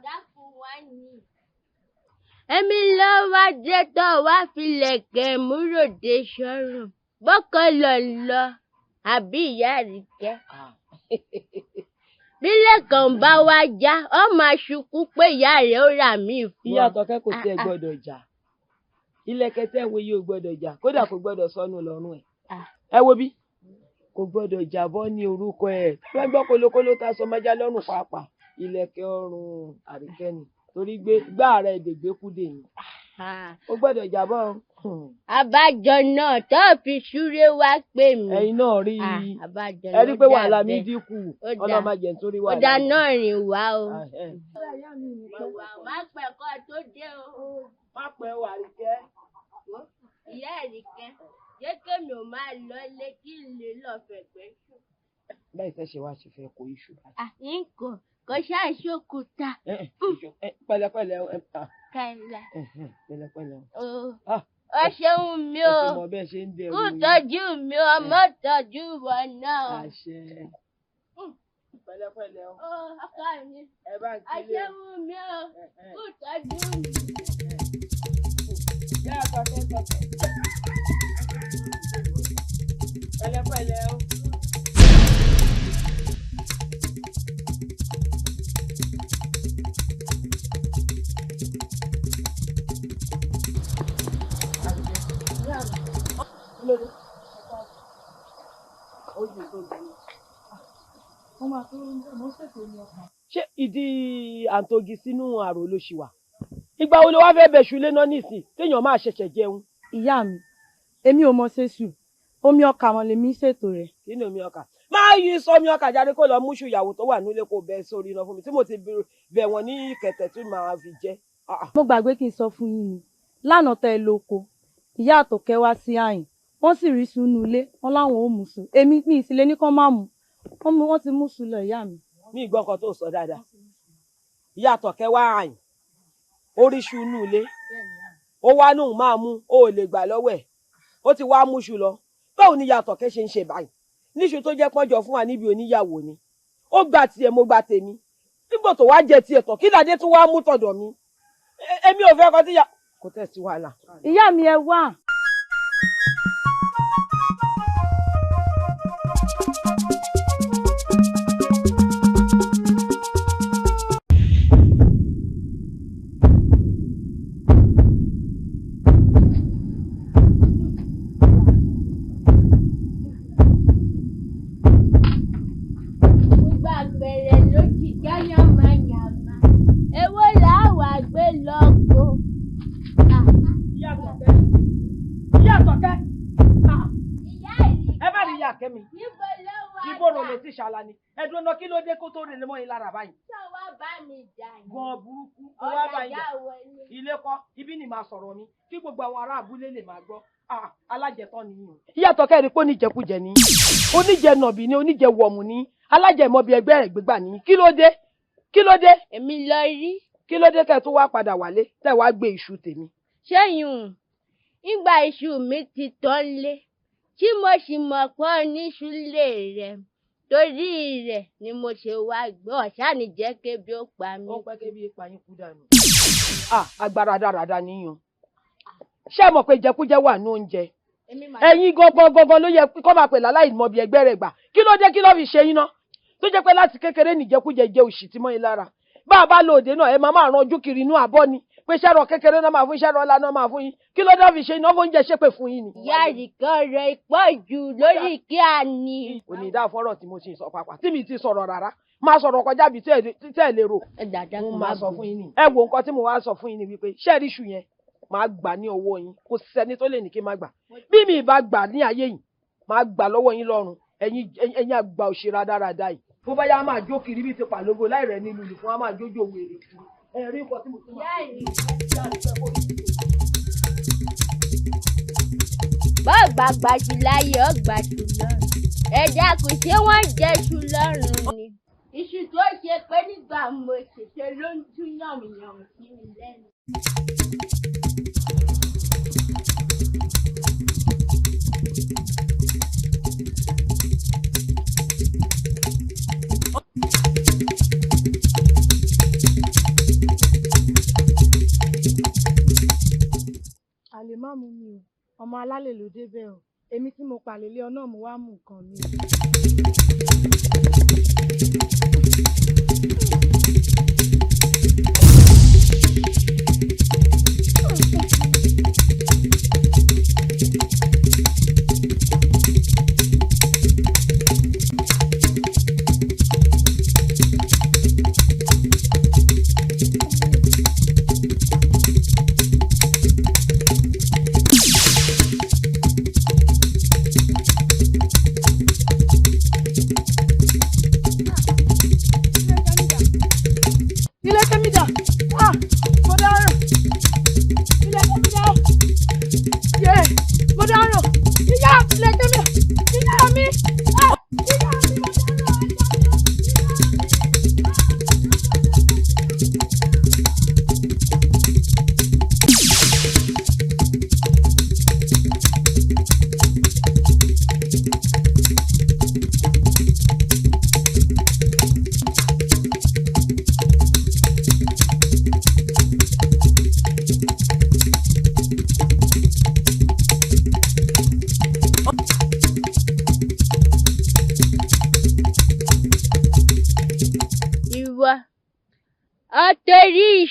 dákun wá ní. Èmi ló wá dé tó wá filẹ̀kẹ̀ múròde sọ́rùn bọ́kọ lọ lọ àbí ìyá Àríkẹ́. Bílẹ̀ kan bá wá já, ó máa ṣukú pé ìyá rẹ̀ ó rà mí fún ọ. Ìyá Àtọ̀kẹ́ kò tiẹ̀ gbọ́dọ̀ jà. Ilẹ̀kẹ̀ tẹ́ ń wo yìí ò gbọ́dọ̀ jà, kódà kò gbọ́dọ̀ sọnù lọ́rùn ẹ̀. Ẹ wo bí? Kò gbọ́dọ̀ jábọ́ ní orúkọ ẹ̀. Wọ́n gbọ́ kolokolo tá a sọ mọ́já lọ́rùn pàápàá. Ilẹ̀kẹ̀ ọrùn Àríkẹ́ ni. Torí gbé gbá rẹ̀ dègbékúdè ni. Ó gbọ́dọ̀ jábọ́ o. Àbájọ náà tó fi súré wá pè mí. Ẹ̀yin náà rí i. Ẹ rí pé wàhálà mi dínkù. Ọlọ́run má jẹ́ nítorí wàhálà. Ọ̀dà náà rìn wá o. Má pẹ́ kọ́ tó dé o. Má pẹ́ o Àríkẹ́. Ìyá Àríkẹ́, jẹ́ kémi ò máa lọ lé kí n lè lọ fẹ̀gbẹ́ sùn. Báyìí fẹ́ ṣe wá ṣe fẹ́ kó iṣu. Nǹkan Kò ṣàṣokùtà. Pẹ̀lẹ́pẹ̀lẹ́ o. Kàìlà. Pẹ̀lẹ́pẹ̀lẹ́ o. Ó ṣeun mi o. Ẹ ti mọ bẹ́ẹ̀ ṣe ń dẹrù. Kú tọ́jú mi o, ọmọ tọ́jú wọn náà. Àṣẹ. Pẹ̀lẹ́pẹ̀lẹ́ o. Ó ọkọ mi. Ẹ bá ń kílé o. Ó ṣeun mi o. Kú tọ́jú mi. Yá àtọ̀kẹ́ tọ̀kẹ́. Pẹ̀lẹ́pẹ̀lẹ́ o. Ṣé ìdí àǹtogi sínú àrò ló ṣì wà? Ìgbà wo ló wá fẹ́ bẹ̀ṣù lé náà nísìn téèyàn máa ṣẹ̀ṣẹ̀ jẹun? Ìyá mi, èmi ò mọ ṣéṣù, omi ọkà wọn lèmi ṣètò rẹ̀. Kí ni omi ọkà? Máa yí sọ omi ọkà jáde kó lọ múṣù ìyàwó tó wà nílé kó bẹ sórí iná fún mi tí mo ti bẹ̀ wọ́n ní kẹ̀tẹ̀ tí màá fi jẹ. Mo gbàgbé kí n sọ fún yín ni, lánàá tẹ́ ẹ lóko, ìyá àtọ̀kẹ́ wá sí àyìn, wọ́n sì rí sunu ilé, wọ́n láwọn ò mú sùn. Èmi mi sì lè ní kán má mú, wọ́n ti mú sùn lọ ìyá mi. Mi gbọ́ nǹkan tó sọ dáadáa. Ìyá àtọ̀kẹ́ wá àyìn, oríṣu inú ilé, ó wá nóun máa mú, ó ò lè gbà lọ́wọ́ ẹ̀, ó ti wá múṣu lọ. Báwo ni ìyá àtọ̀kẹ́ ṣe ń ṣe báyìí? Níṣu tó jẹ́ pọ́njọ fún wa níbi oníyàwó ni. Ó gba tiẹ̀, mo gba tèmi. Nígbà tó wá jẹ tiẹ̀ tán, kí ládé tún wá mú tọ̀dọ̀ mi? Èmi ò fẹ́ kọ́ tí ìyá kò tẹ̀ sí wàhálà. Ìyá mi ẹ wá. Gbogbo àgbẹ̀rẹ̀ ló ti já yánmayànmá. Èwo làá wá gbé lọ́kọ? Ìyá àtọ̀kẹ́. Ìyá àtọ̀kẹ́. Ẹ bá rí ìyá Kẹ́mi. Níbo ló wà? Ibo rò lè ti ṣàlà ni. Ẹ̀dùn ọ̀nà kí ló dé kó tó rìn mọ́ yín lára báyìí? Ṣé wàá bá mi jà ní? Gan burúkú. Ó wá bá yín jà. Ọ̀dà wọlé. Ilé kọ́, ibi ni màá sọ̀rọ̀ mi. Kí gbogbo àwọn ará abúlé lè máa gbọ́. Alájẹtọ́ ni yín o. Ìyá àtọ̀kẹ́ rí pé oníjẹkújẹ ni. Oníjẹ nọ̀bì ni, oníjẹ wọ̀mù ni. Alájẹmọ́bi ẹgbẹ́ rẹ̀ gbégbà ni. Kí ló dé? Kí ló dé? Èmi lọ rí. Kí ló dé tẹ́ tó wá padà wálé tẹ́ wá gbé iṣu tèmi? Ṣéyùn, ìgbà iṣu mi ti tán lé, tí mo sì mọ̀ pé oníṣu lè rẹ̀, torí rẹ̀ ni mo ṣe wá gbé ọ̀sán ní jẹ́ kébi ó pa mí. Ó pẹ́ kébi pa yín kú dànù. Agbára dáradára níyàn. Ṣé ẹ mọ̀ pé ìjẹkújẹ wà ní oúnjẹ? Ẹ̀yin gangan gangan ló yẹ kó máa pè láláì mọ̀ bí ẹgbẹ́ rẹ̀ gbà. Kí ló dé kí ló fi ṣe yín ná? Tó jẹ́ pé láti kékeré nìjẹkújẹ jẹ òṣì tí mọ́ yín lára. Bá a bá lo òde náà, ẹ máa máa ranjú kiri inú àbọ̀ ni. Pé iṣẹ́ rọ kékeré náà máa fún iṣẹ́ rọ ọlá náà máa fún yín. Kí ló dé fi ṣe iná fóúnjẹ ṣépè fún yín ni? Ìyá àríkẹ́ ọ̀rọ̀ ìpọ̀jù lórí kí a ní. Kò ní dá fọ́rọ̀ tí mo ti sọ pàápàá tí mi ti sọ̀rọ̀ rárá. Máa sọ̀rọ̀ kọjá bí tí ẹ lè rò. Mo máa sọ fún yín ni. Ẹ wo nǹkan tí mo wá sọ fún yín ni wípé ṣé ẹ rí iṣu yẹn máa gbà ní ọwọ́ yín. Kò sẹ́ni tó lè ní kí n má gbà. Bí mi ì bá gbà ní ayé yìí, máa gbà lọ́wọ́ yín lọ́run. Ẹ̀yin àgbà òṣèré dáradára yìí. Bó bá yá máa jó kiri bíi ti pàlógo láì rẹ̀ ní lùlù fún wa máa jójó wèrè kiri. Ẹ rí nǹkan tí mo tún máa Bọ́ọ̀gbà gbàṣù láyé ọ̀gbàṣù lọ́run. Ẹ dákun, ṣé wọ́n ń jẹṣu lọ́run ni? Iṣu tó ṣe pé nígbà mo ṣèṣe ló ń tú yànmùyànmù sí mi lẹ́nu. Àlè má mú mi o, ọmọ alálè ló débẹ̀ o, èmi tí mo pàlè lé ọ náà mo wá mú nǹkan mi.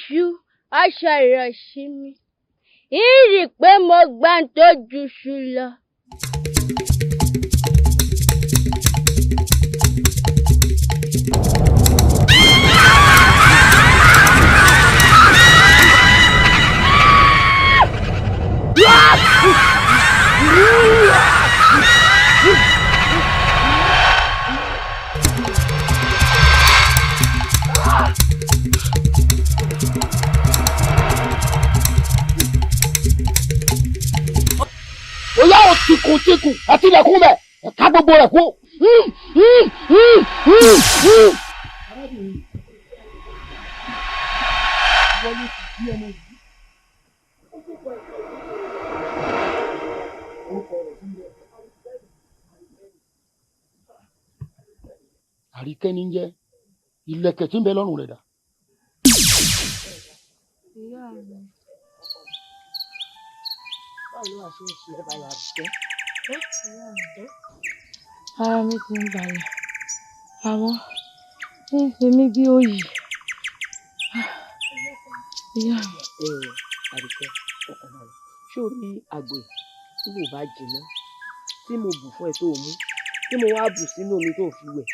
Iṣu ọṣọ ìrọ̀sí mi. Ìrì pé mo gbá ń tó ju iṣu lọ. Oyá o tìkùn tìkùn àti ilẹ̀kùn bẹ̀ ẹ̀ka gbogbo rẹ̀ kú. Àríkẹ́ ní jẹ́ ìlẹ̀kẹ̀ tí ń bẹ lọ́rùn rẹ̀ dà. Ìyá mi. Báwo ló wà ṣe ń ṣe ẹ báyà Àríkẹ́? Ara mi ti ń balẹ̀, àmọ́ ń ṣe mí bí òyì. Ìyá mi. Ẹ Àríkẹ́, ọkàn balẹ̀. Ṣé o rí àgbo yìí tí mo bá jiná, tí mo bù fún ẹ tó o mú, tí mo wá bù sínú omi tó o fi wẹ̀,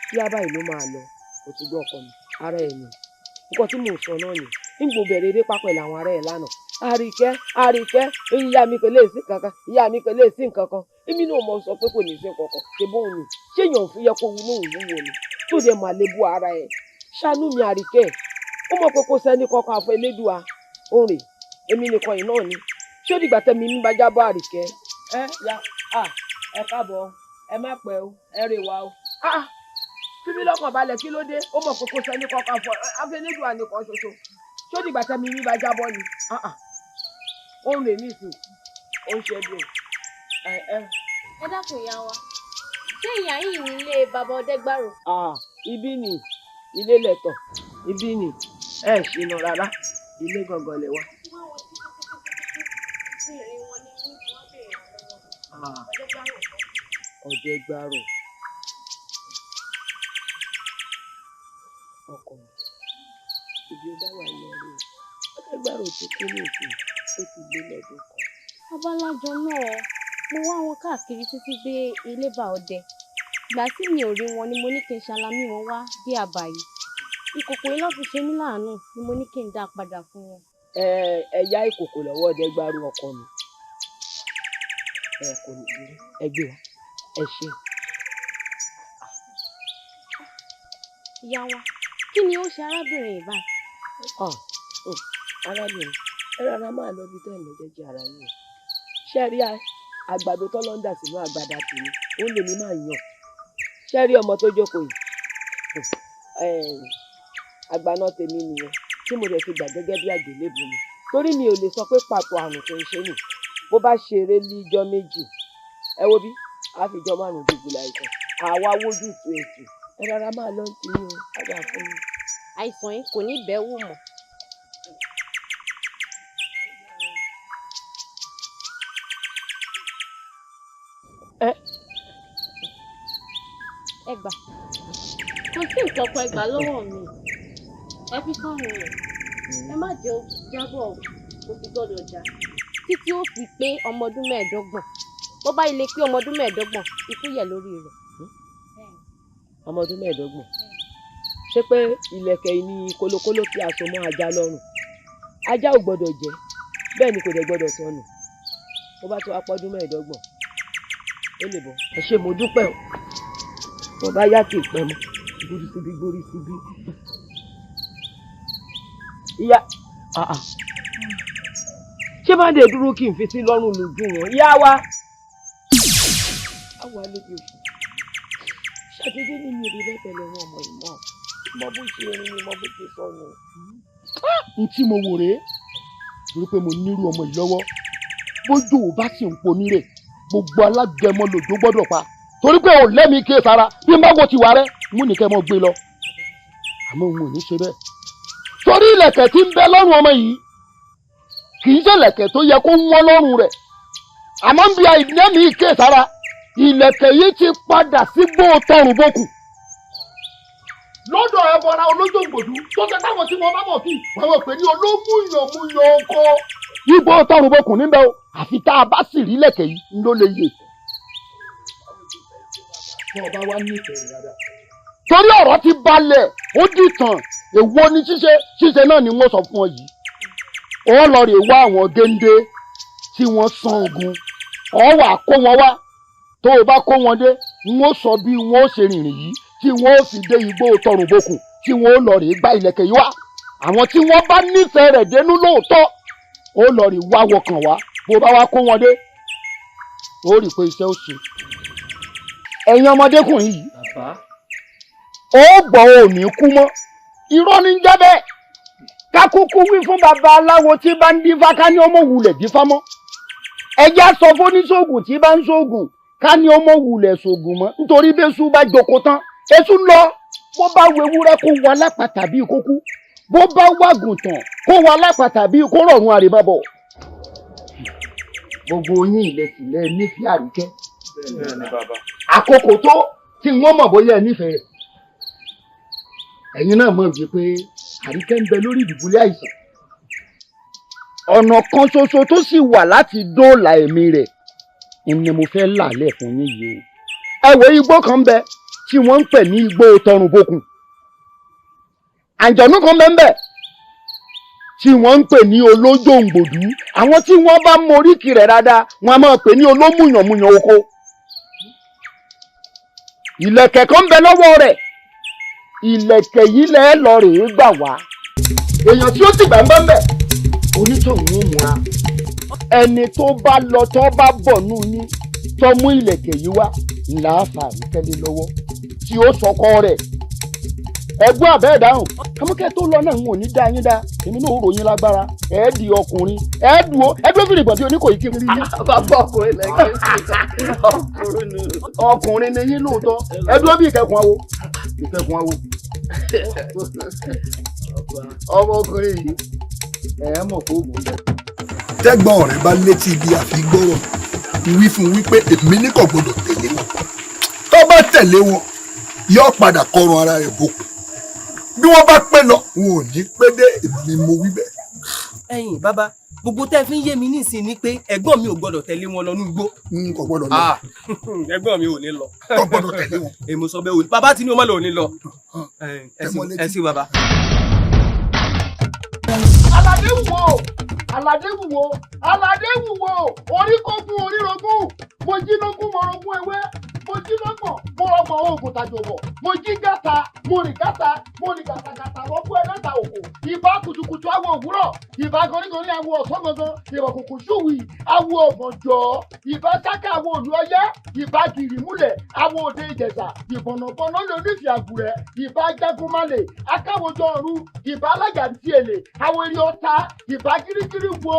kí á báyìí ló máa lọ, o ti gbọ́ ọkọ mi, ara ẹ̀ nì. Nǹkan tí mò ń sọ náà nì, nígbò bẹ̀rẹ̀ eré pápá ẹ̀ làwọn ará ẹ̀ lánàá. Àríkẹ́, Àríkẹ́, ìyá mi kò lè sí nǹkan kan, ìyá mi kò lè sí nǹkan kan. Èmi náà mọ̀ sọ pé kò ní sí nǹkan kan, ṣe bóun ni. Ṣé èèyàn ò fi yẹ kó wúlò òun wúwo ni? Tó dẹ̀ mà lè bu ara ẹ̀. Ṣàánú mi Àríkẹ́. Ó mọ̀ pé kò sẹ́ni kankan àfọ Elédùà. Ó rè, èmi nìkan yìí náà ni. Ṣé ó dìgbà tẹ́mi mi bá jábọ́ Àríkẹ́? Ẹ ya, à, ẹ káàbọ̀, ẹ má pẹ́ o, ẹ rè wá o. Ah, fi mí lọ́kàn balẹ̀, kí ló dé? Ó mọ̀ pé kò sẹ́ni kankan àfọ Elédùà nìkan ṣoṣo. Ṣé ó dìgbà tẹ́mi mi bá jábọ́ ni? Ah ah. Ó ń rè ní ìsìn, ó ń ṣe bí o. Ẹ ẹ. Ẹ dákun ìyá wa, ṣé ìyá yìí ní ilé bàbá Ọdẹ́gbàrò? Ah, ibi ni ilé lẹ̀tọ̀, ibi ni ẹ ṣìnà rárá, ilé gangan lẹ wá. Ah, Ọdẹ́gbàrò. Ọkọ mi, ibi ó bá wà ní ẹrú. Ọdẹ́gbàrò ti kú ní ìsìn, ó ti lé lọ́dún kan. Abálájọ náà, mo wá wọn káàkiri títí dé ilé bá ọdẹ. Ìgbà tí mi ò rí wọn ni mo ní kí n ṣalamí wọn wá dé àbá yìí. Ìkòkò yìí ló fi ṣe mí láàánú ni mo ní kí n dá a padà fún wọn. Ẹ ẹ yá ìkòkò lọ́wọ́ Ọdẹ́gbàrò ọkọ mi. Ẹ kò ní burú, ẹ gbé wa, ẹ ṣé. Ìyá wa, kí ni ó ṣe arábìnrin yìí báyìí? Ah, arábìnrin, ẹ rárá máa lọ bí tẹ́ ẹ̀ lọ jẹ́jẹ́ ara yín o. Ṣé ẹ rí àgbàdo tó lọ ń dà sínú àgbàdà tèmi, ó lè ní máa yàn. Ṣé ẹ rí ọmọ tó jókòó yìí? Àgbàná tèmi nìyẹn tí mo dẹ̀ ti gbà gẹ́gẹ́ bí àgbélébùú mi. Torí mi ò lè sọ pé pàtó àrùn tó ń ṣe nì. Bó bá ṣe eré ní ijọ́ méjì, ẹ wo bí, a fi ijọ́ márùn-ún dùbúlẹ̀ àìsàn. Àwa wójú tu ètù. Ẹ rárá máa lọ sí yín o, á dà fún yín. Àìsàn yìí kò ní bẹ́ẹ̀ wò mọ́. Ẹ. Ẹ gbà. Kò sí nǹkan kan ẹ gbà lọ́wọ́ mi. Ẹ fi sọ́run rẹ̀. Ẹ má jẹ́ ó jábọ̀ o, kò sì gbọ́dọ̀ já. Títí ó fi pé ọmọ ọdún 25. Bó bá ilé pé ọmọ ọdún 25, ikú yẹ̀ lórí rẹ̀. Ọmọ ọdún 25. Ṣé pé ìlẹ̀kẹ̀ yìí ni kólókóló tí a so mọ́ ajá lọ́rùn? Ajá ò gbọ́dọ̀ jẹ, bẹ́ẹ̀ ni kò dẹ̀ gbọ́dọ̀ sọnù. Bó bá tó wá pọ́dún 25, ó lè bọ̀. Ẹ ṣé mo dúpẹ́ o. Bó bá yá kì í pẹ́ mọ́. Gbórí síbí, gbórí síbí. Ìyá, àà. Ṣé má dé dúró kí n fi sí lọ́rùn lójú wọn? Ìyá wa. Àwọn àlejò oṣù. Ṣàdédé ní mi ò rí lẹ́tẹ̀ lọ́wọ́ ọmọ ìmọ̀. Mọ bó ṣe rin ni mọ bó ṣe sọnù. N tí mo wò rèé, torí pé mo nírú ọmọ yìí lọ́wọ́. Bójú ò bá sì ń ponírè, gbogbo alágẹmọ lòjó gbọ́dọ̀ pa. Torí pé ò lẹ́mìí ké sara, bí n bá wo tiwa rẹ, mú nìkẹ́ mọ́ gbé lọ. Àmọ́ òun ò ní ṣe bẹ́ẹ̀. Torí ìlẹ̀kẹ̀ tí ń bẹ lọ́rùn ọmọ yìí, kì í ṣe ìlẹ̀kẹ̀ tó yẹ kó wọ́n lọ́rùn rẹ̀. Àmọ́ ń bí àìlẹ́mìí ké sara, ìlẹ̀kẹ̀ yìí ti padà sígbó tọrùn bókù. Lọ́dọ̀ ẹbọra olójòǹgbòdú tó ṣe táwọn tí wọ́n bá mọ̀ sí wọ́n mọ̀ pé ní olómùyànmùyàn oko. Igbó tọrùnbọkùn níbẹ̀ o, àfi tá a bá sì rí lẹ̀kẹ̀ yìí ló lè yè. Torí ọ̀rọ̀ ti balẹ̀, ó dìtàn, èwo ni ṣíṣe ṣíṣe náà ni wọ́n sọ fún ọ yìí. Ó lọ rè wá àwọn géńdé tí wọ́n san ogun, ó wà kó wọn wá. Tó o bá kó wọn dé, wọ́n sọ bí wọ́n ó ṣe rìnrìn yìí tí wọ́n ó fi dé igbó tọrùnbọkùn tí wọ́n ó lọ rè gba ìlẹ̀kẹ̀ yìí wá. Àwọn tí wọ́n bá nífẹ̀ẹ́ rẹ̀ dénú lóòótọ́, ó lọ rè wá wọkàn wá. Bó bá wá kó wọn dé, ó rí i pé iṣẹ́ ó ṣe. Ẹ̀yin ọmọdékùnrin yìí, ó gbọ́ ò ní kú mọ́. Irọ́ ní jẹ́ bẹ́ẹ̀. Kákúkú wí fún baba aláwo tí bá ń dífá ká ní ọmọ wulẹ̀ dífá mọ́. Ẹjẹ́ sọ fóníṣògùn tí bá ń ṣògùn ká ní ọmọ wulẹ̀ ṣògùn mọ́. Nítorí bẹ́sù bá jókòó tán, èṣù lọ. Bó bá wo ewúrẹ́ kó wọ alápàtà bíi kókú. Bó bá wàgùntàn kó wọ alápàtà bíi kó rọ̀rùn àrèmábọ̀. Gbogbo yín ilẹ̀ nífẹ̀ẹ́ Àríkẹ́. Àkókò tó tí wọ́n mọ̀ bóyá ẹ nífẹ̀ẹ́ rẹ̀. Ẹ̀yin náà mọ̀ wípé Àríkẹ́ ń bẹ lórí ìdùbúlẹ̀ àìsàn. Ọ̀nà kan ṣoṣo tó sì wà láti dóòlà ẹ̀mí rẹ̀ ni mo fẹ́ làálẹ̀ fún yín yìí o. Ẹ wo igbó kan bẹ tí wọ́n ń pè ní igbó tọrùnbọkùn. Àǹjọ̀nú kan bẹ ń bẹ tí wọ́n ń pè ní olójòǹgbòdú. Àwọn tí wọ́n bá moríkì rẹ̀ dáadáa wọ́n á máa pè ní olómùyànmùyàn oko. Ìlẹ̀kẹ̀ kan bẹ lọ́wọ́ rẹ̀. Ìlẹ̀kẹ̀ yìí lẹ́ lọ rèé gbà wá. Èèyàn tí ó sì gbà ń bá ń bẹ̀, onítọ̀hún ó múra. Ẹni tó bá lọ tó bá bọ̀ nù yín tó mú ìlẹ̀kẹ̀ yìí wá ńlá fà Àríkẹ́ lọ́wọ́ tí ó sọkọ rẹ̀. Ẹgbọ́n àbẹ́ ẹ̀dáhùn, àmọ́kẹ́ tó lọ náà ń wò ní dá yín dá, èmi náà ó ròyìn lágbára, ẹ̀ di ọkùnrin, ẹ̀ dùn ó, ẹ̀ dúró fìrì gbọ̀n bí oníkòyí kí n rí yín. Bàbá ọkùnrin lẹ́kẹ́ ọkùnrin ni. Ọkùnrin ni yín lóòótọ́, ẹ̀ dúró bí ìkẹkùn awo, ìkẹkùn awo. Ọmọkùnrin yìí, ẹ̀ mọ̀ kó gùn bẹ́ẹ̀. Tẹ́gbọ́n rẹ̀ bá létí ibi àfi gbọ́rọ̀, wí fún wípé èmi ní kò gbọdọ̀ tẹ̀lé wọn. Tó bá tẹ̀lé wọn, yóò padà kọrun ara rẹ̀ bòkun. Bí wọ́n bá pẹ́ lọ, wọn ò ní pẹ́ dé, èmi mo wí bẹ́ẹ̀. Ẹ̀yin bàbá, gbogbo tẹ́ fi ń yé mi nísìnyí ni pé ẹ̀gbọ́n mi ò gbọ́dọ̀ tẹ̀lé wọn lọ ní igbó. Kò gbọ́dọ̀ lọ. Ẹ̀gbọ́n mi ò ní lọ. Kò gbọ́dọ̀ tẹ̀lé wọn. Èmi sọ bẹ́ẹ̀ o, bàbá tí ní o má lọ ò ní lọ. Ẹ sí bàbá. Aládé wò, Aládé wò, Aládé wò, orí kógún orí rogún, mo jí lógún mo rogún ewé, mo jí lọ́gbọ̀n mo rọgbọ̀n oògùn tàjọ̀bọ̀, mo jí gàtà mo rìn gàtà mo rìn gàtàgàtà rọ́gbọ́ ẹlẹ́ta òkò, ìbá kùtùkùtù awo òwúrọ̀, ìbá gọrígọrí awo ọ̀sán gangan, ìbá kùkù ṣùwì awo ọ̀gànjọ́, ìbá sáká awo òlú ọyẹ́, ìbá gìrìmúlẹ̀ awo òde Ìjẹ̀ṣà, ìbọ̀nàbọ̀nà lè onífì àgùrẹ́, ìbá jagunmalè akáwojọ ọ̀run, ìbá alájà ntí èlé awo eré ọ̀tá, ìbá girigiri wo,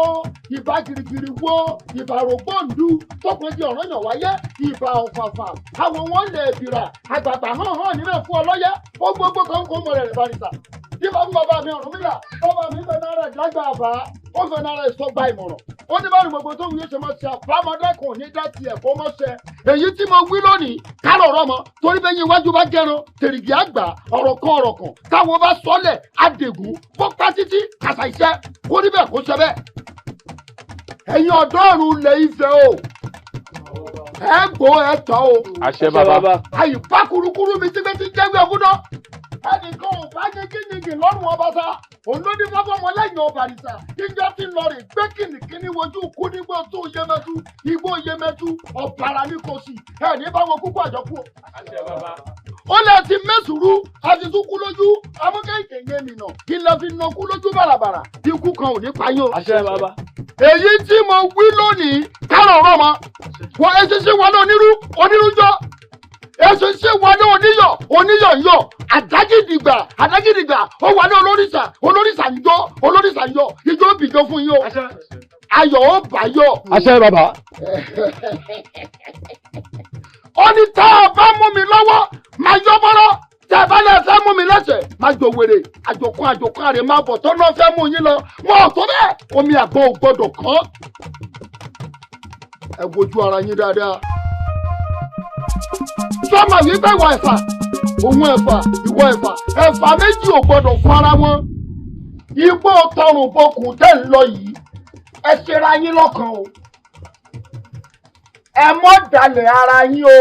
ìbá girigiri wo, ìbá rògbòǹdù tọkùn di ọ̀ranyàn wáyé, ìbá ọ̀fàfà àwọn wọn lè bìrà àgbààgbà hàn hàn nílẹ̀ fún ọlọ́yẹ ó gbogbo kan kó mọ rẹ̀ rẹ̀ barisa. Dípò fún bàbá mi Ọ̀rúnmìlà, bàbá mi fẹ́ náírà ìdágbà àbá, ó fẹ́ náírà ìsọgbà ìmọ̀ràn. Ó ní báyìí gbogbo tó wù yóò ṣe máa ṣe àbámọ́dẹ́kùn ní dá tiẹ̀ kó mọ́ ṣe. Èyí tí mo wí lónìí kálọ̀ ọ̀rọ̀ mọ́ torí bẹ́ẹ̀ yín iwájú bá gẹran tèrìgì àgbà ọ̀rọ̀ kan ọ̀rọ̀ kan táwọn bá sọ́lẹ̀ àdègún bó pa títí kàṣà iṣẹ́ kó níbẹ̀ kó ṣe bẹ́ẹ̀. Ẹ̀yin ọ̀dọ́ ọ̀run lè Ifẹ̀ o, ẹ gbó ẹ tọ́ o. Àṣẹ bàbá. Àyùbá kurukuru mi tígbẹ́ tí jẹ́wé ọgúndọ́. Ẹnìkan ò bá yegeyege lọ́rùn ọba sá. Òun ló ní fọ́fọ́ ọmọ lẹ́yìn ọba àrìsà. Ìjọ ti lọ rè gbé kìnìkìnì wojú kú nígbó tó Yemẹtu, igbó Yemẹtu, ọ̀bàrà ní kò sí. Ẹ ní bá wọn kúkú àjọkú o. Àṣẹ bàbá. Ó lè ti mẹ́sùrú, àti tún kú lójú, amúkẹ́kẹ̀ yẹn mìnà, kí lè fi nà kú lójú bàràbàrà, ikú kan ò ní pa yín o. Àṣẹ bàbá. Èyí tí mo wí lónìí kárọ̀ ọ̀rọ̀ mọ́. Wọ́n eṣinṣin wọlé onírú, onírú jọ. Eṣinṣin wọlé oníyọ̀, oníyọ̀ ń yọ̀. Àdágídìgbà, àdágídìgbà, ó wọlé olórìṣà, olórìṣà ń jọ, olórìṣà ń yọ̀. Ijó bìjọ fún yín o. Ayọ̀ ó bàyọ̀. Àṣẹ bàbá. Ó ní tá a bá mú mi lọ́wọ́, máa yọ bọ́rọ́. Tẹ́ ẹ bá lè fẹ́ mú mi lẹ́sẹ̀, máa jò wèrè. Àjòkún àjòkún àrè máa bọ̀ tọ́nà fẹ́ mú yín lọ. Wọn ò tó bẹ́ẹ̀, omi àgbọn ò gbọdọ̀ kán. Ẹ wojú ara yín dáadáa. Sọ́mọ̀ wípé ìwà ẹ̀fà Òun ẹ̀fà, ìwọ ẹ̀fà, ẹ̀fà méjì ò gbọdọ̀ fún ara wọn. Igbó tọrùn bokùn tẹ́ ń lọ yìí, ẹ ṣera yín lọ́kàn o. Ẹ mọ́ dalẹ̀ ara yín o.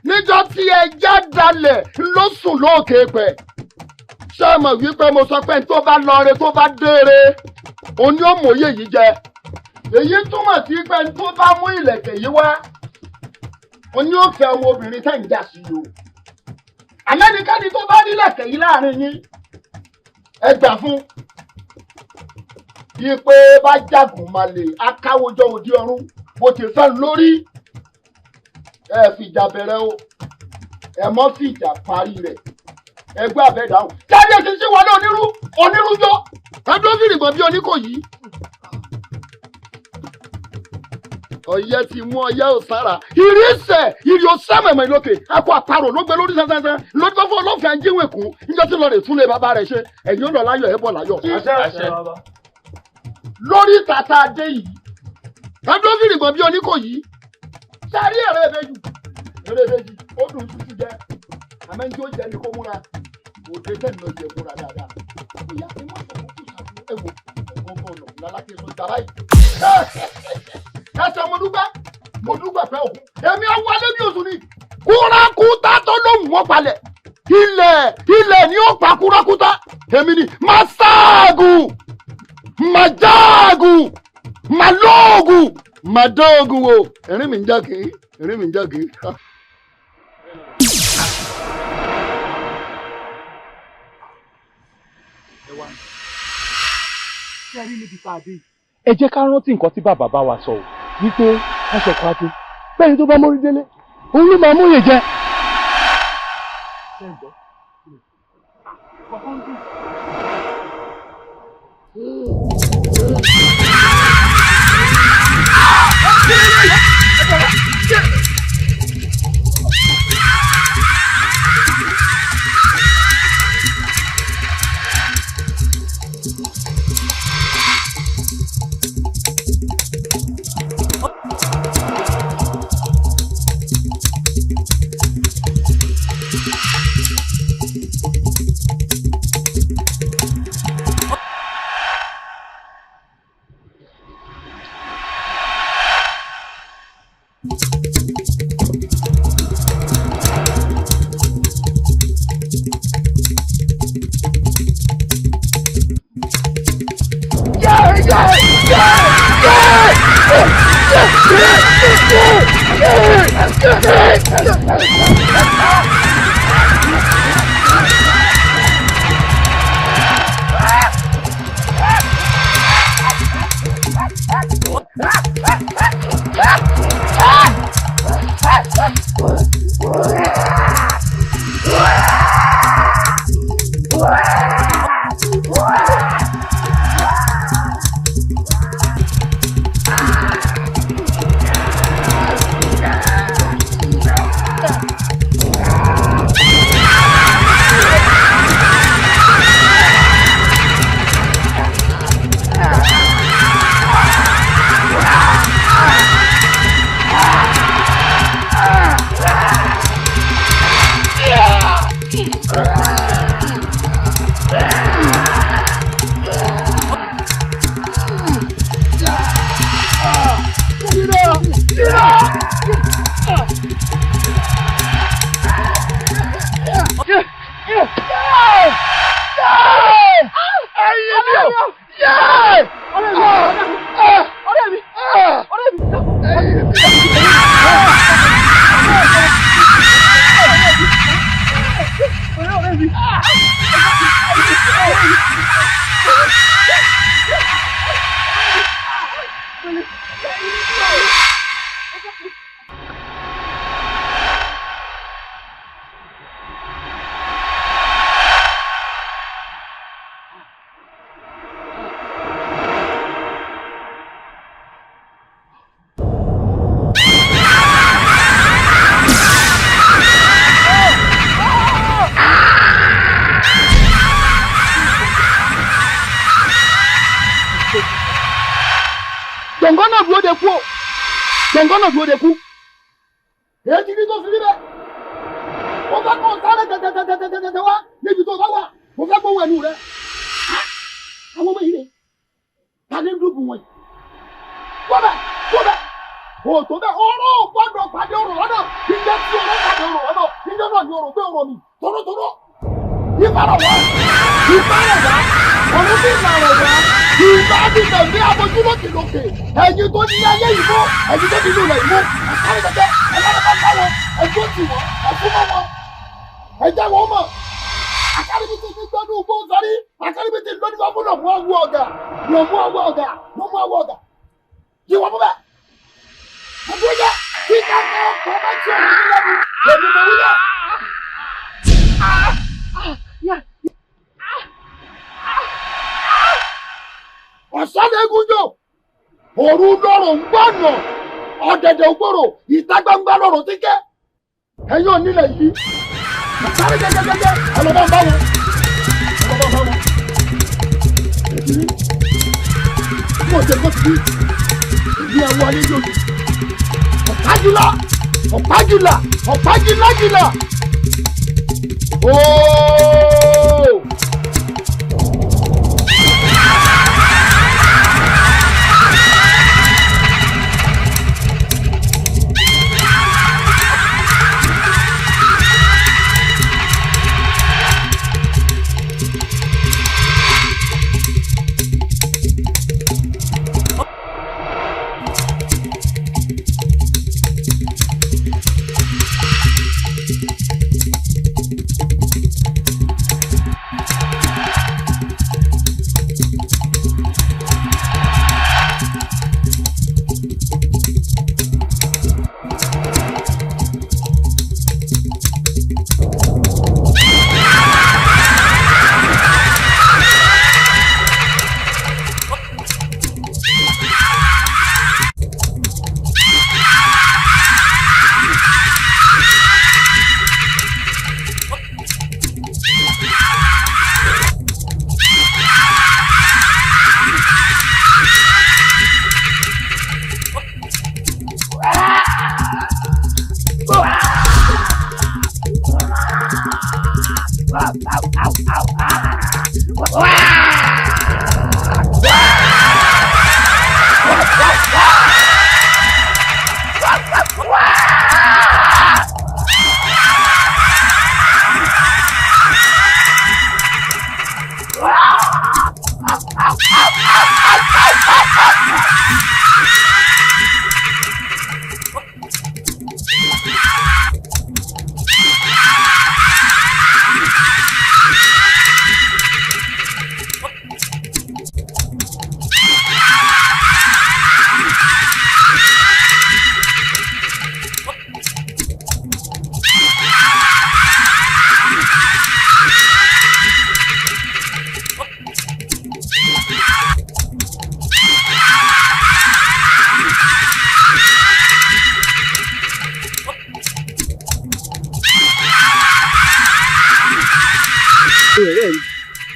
Níjọ́ tí ẹ já dalẹ̀ ló sùn lókè pẹ̀. Ṣé ẹ mọ̀ wípé mo sọ pé tó bá lọre tó bá déere, òun ni ó mòye yìí jẹ. Èyí túmọ̀ sí pé tó bá mú ìlẹ̀kẹ̀ yìí wá, òun ni ó fẹ́ ọmọbìnrin tẹ̀ ń jà sí i o. Àmẹ́nikẹ́ni tó bá nílẹ̀kẹ̀ yìí láàrin yín, ẹ gbà fún. Ìpè bá jagun malè akáwójọ òdi ọ̀run bó ti fẹ́ lórí. Ẹ fìjà bẹ̀rẹ̀ o, ẹ mọ́ fìjà parí rẹ̀. Ẹgbẹ́ àbẹ̀dáhùn. Jáde ṣiṣẹ́ wọlé onírú onírújọ́. Ẹdún fìrìgbọ̀n bí oníkòyí. Ọyẹ́ ti mú ọyẹ́ ò sára. Ìrísẹ̀ ìrì òsá mẹ̀mẹ̀ lókè. Akọ àparò ló gbé lórí sánsánsan. Lójú fún ọlọ́fẹ́ ajíwèé kún. Níjọ́ tí lọ rè túnlé bàbá rẹ̀ ṣe. Ẹ̀yin ó lọ láyọ̀ ẹ̀ bọ̀ láyọ̀. Lórí tata adé yìí. Ẹdún fìrìgbọ̀n bí oníkòyí. Sáré ẹ̀rẹ́ ìbejì. Ẹ̀rẹ́ ìbejì ó dùn tútù jẹ. Àmọ́ ní ó jẹ ní kó múra. Òde tẹ̀ lọ jẹ múra dáadáa. Ìyá mi mọ̀ sọ̀rọ̀ kù sàfún ẹ̀wò ọ̀gbọ̀n ọ̀nà lálákè sọ jàrá yìí. Ẹsẹ̀ mo dúpẹ́ fẹ́ òkú. Èmi ọwọ́ alẹ́ bí oṣù ni. Kúrakúta tó lóhùn wọ́n palẹ̀. Ilẹ̀ ilẹ̀ ni ó pa kúrakúta. Èmi ni màá sáàgùn, màá jáàgùn, màá lóògùn, màá dóògùn o. Ẹ̀rín mi ń já kìí, ẹ̀rín mi ń já kìí. Ẹ jẹ́ ká rántí nǹkan tí bàbá bá wa sọ o, wípé aṣọ kan akin bẹ́ẹ̀ ni tó bá mórí délé òun ló máa múyè jẹ. Gbọ̀ngàn náà dúró de kú o. Gbọ̀ngàn náà dúró de kú. Èyí ti rí tó fi rí bẹ́ẹ̀. Mo fẹ́ kó sáré tẹ̀tẹ̀tẹ̀tẹ̀tẹ̀ wá níbi tó bá wà. Mo fẹ́ gbóhùn ẹnu rẹ. Àwọn ọmọ yìí rè. Ta ni ń dùbù wọn yìí? Wọ́bẹ̀ wọ́bẹ̀. Òtò bẹ́ẹ̀ ọ̀rọ̀ gbọ́dọ̀ pàdé ọ̀rọ̀ lọ́nà. Ìjẹ́ tí ọ̀rọ̀ pàdé ọ̀rọ̀ lọ́nà. Ìjẹ́ náà ni ọ̀rọ̀ gbé ọ̀rọ̀ mi. Tọ́rọ́tọ́rọ́. Ìbára wá. Ìbára wá. Ọ̀rọ̀ bí ìbára wá. Ìbá ti tẹ̀lé abojú lókè lókè. Ẹ̀yin tó ní ayé yìí mú. Ẹ̀yin tó ní ìlú rẹ̀ yìí mú. Ẹ̀sáré tẹ̀tẹ̀. Ẹ̀sáré bá bá wọn. Ẹ̀jọ́ tì wọ́n. Ẹ̀fún mọ́ wọn. Ẹ̀jẹ̀ wọn mọ̀. Akárìbìtì ti gbọ́dún ugbó sọ́rí. Akárìbìtì lónìí wọn mú lọ mú ọwọ́ ọ̀gá. Lọ mú ọwọ́ ọ̀gá. Lọ mú ọwọ́ ọ̀gá. Jí wọn mú bẹ́ẹ̀. Àbújá kí káká ọkọ̀ bá tí ọ̀rọ̀ yìí lẹ́nu. Èmi mo wí bẹ́ẹ̀. Ọ̀sán eégún jò, òru lọ́rọ̀ ń gbọ́nà, ọ̀dẹ̀dẹ̀ ògbòrò, ìta gbangba lọ́rọ̀ ti kẹ́. Ẹ̀yin ò nílẹ̀ yìí. Sáré gẹ́gẹ́gẹ́gẹ́, ẹ lọ bá ń bá wọn. Ẹ lọ bá ń bá wọn. Èmi mo jẹ kó ti bí. Èmi àwọn ayé yóò di. Ọ̀pájìlá, ọ̀pájìlá, ọ̀pájìlájìlá. Ooo!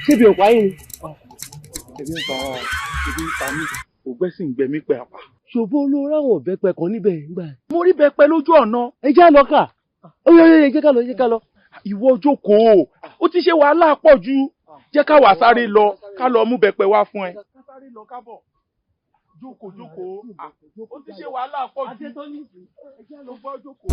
Ṣébi ọ̀pá yìí ni. Ebi ń pa ebi ń pa mí, ògbẹ́ sì ń gbẹ mí pẹ́ apá. Ṣòbó ló ráwọn ọ̀bẹ́pẹ kan níbẹ̀ nígbà. Mo rí bẹ́pẹ lójú ọ̀nà. Ẹ jẹ́ àlọ́ kà. Ó yẹ yẹ jẹ́ ká lọ jẹ́ ká lọ. Ìwọ jókòó, ó ti ṣe wàhálà pọ̀ jù. Jẹ́ ká wá sáré lọ, ká lọ mú bẹ́pẹ wá fún ẹ. Ká sáré lọ kábọ̀. Jókòó jókòó, ó ti ṣe wàhálà pọ̀ jù. Ẹ jẹ́ lọ gbọ́ jókòó.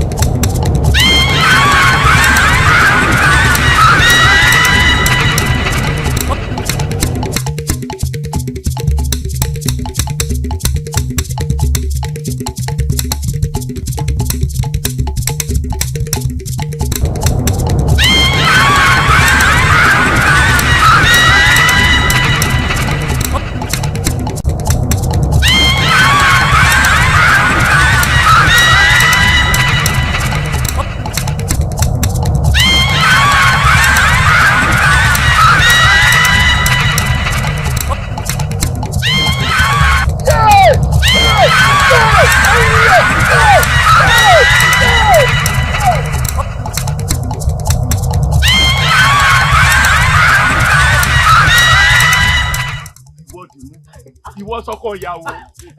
Ìwọ sọkọ ìyàwó.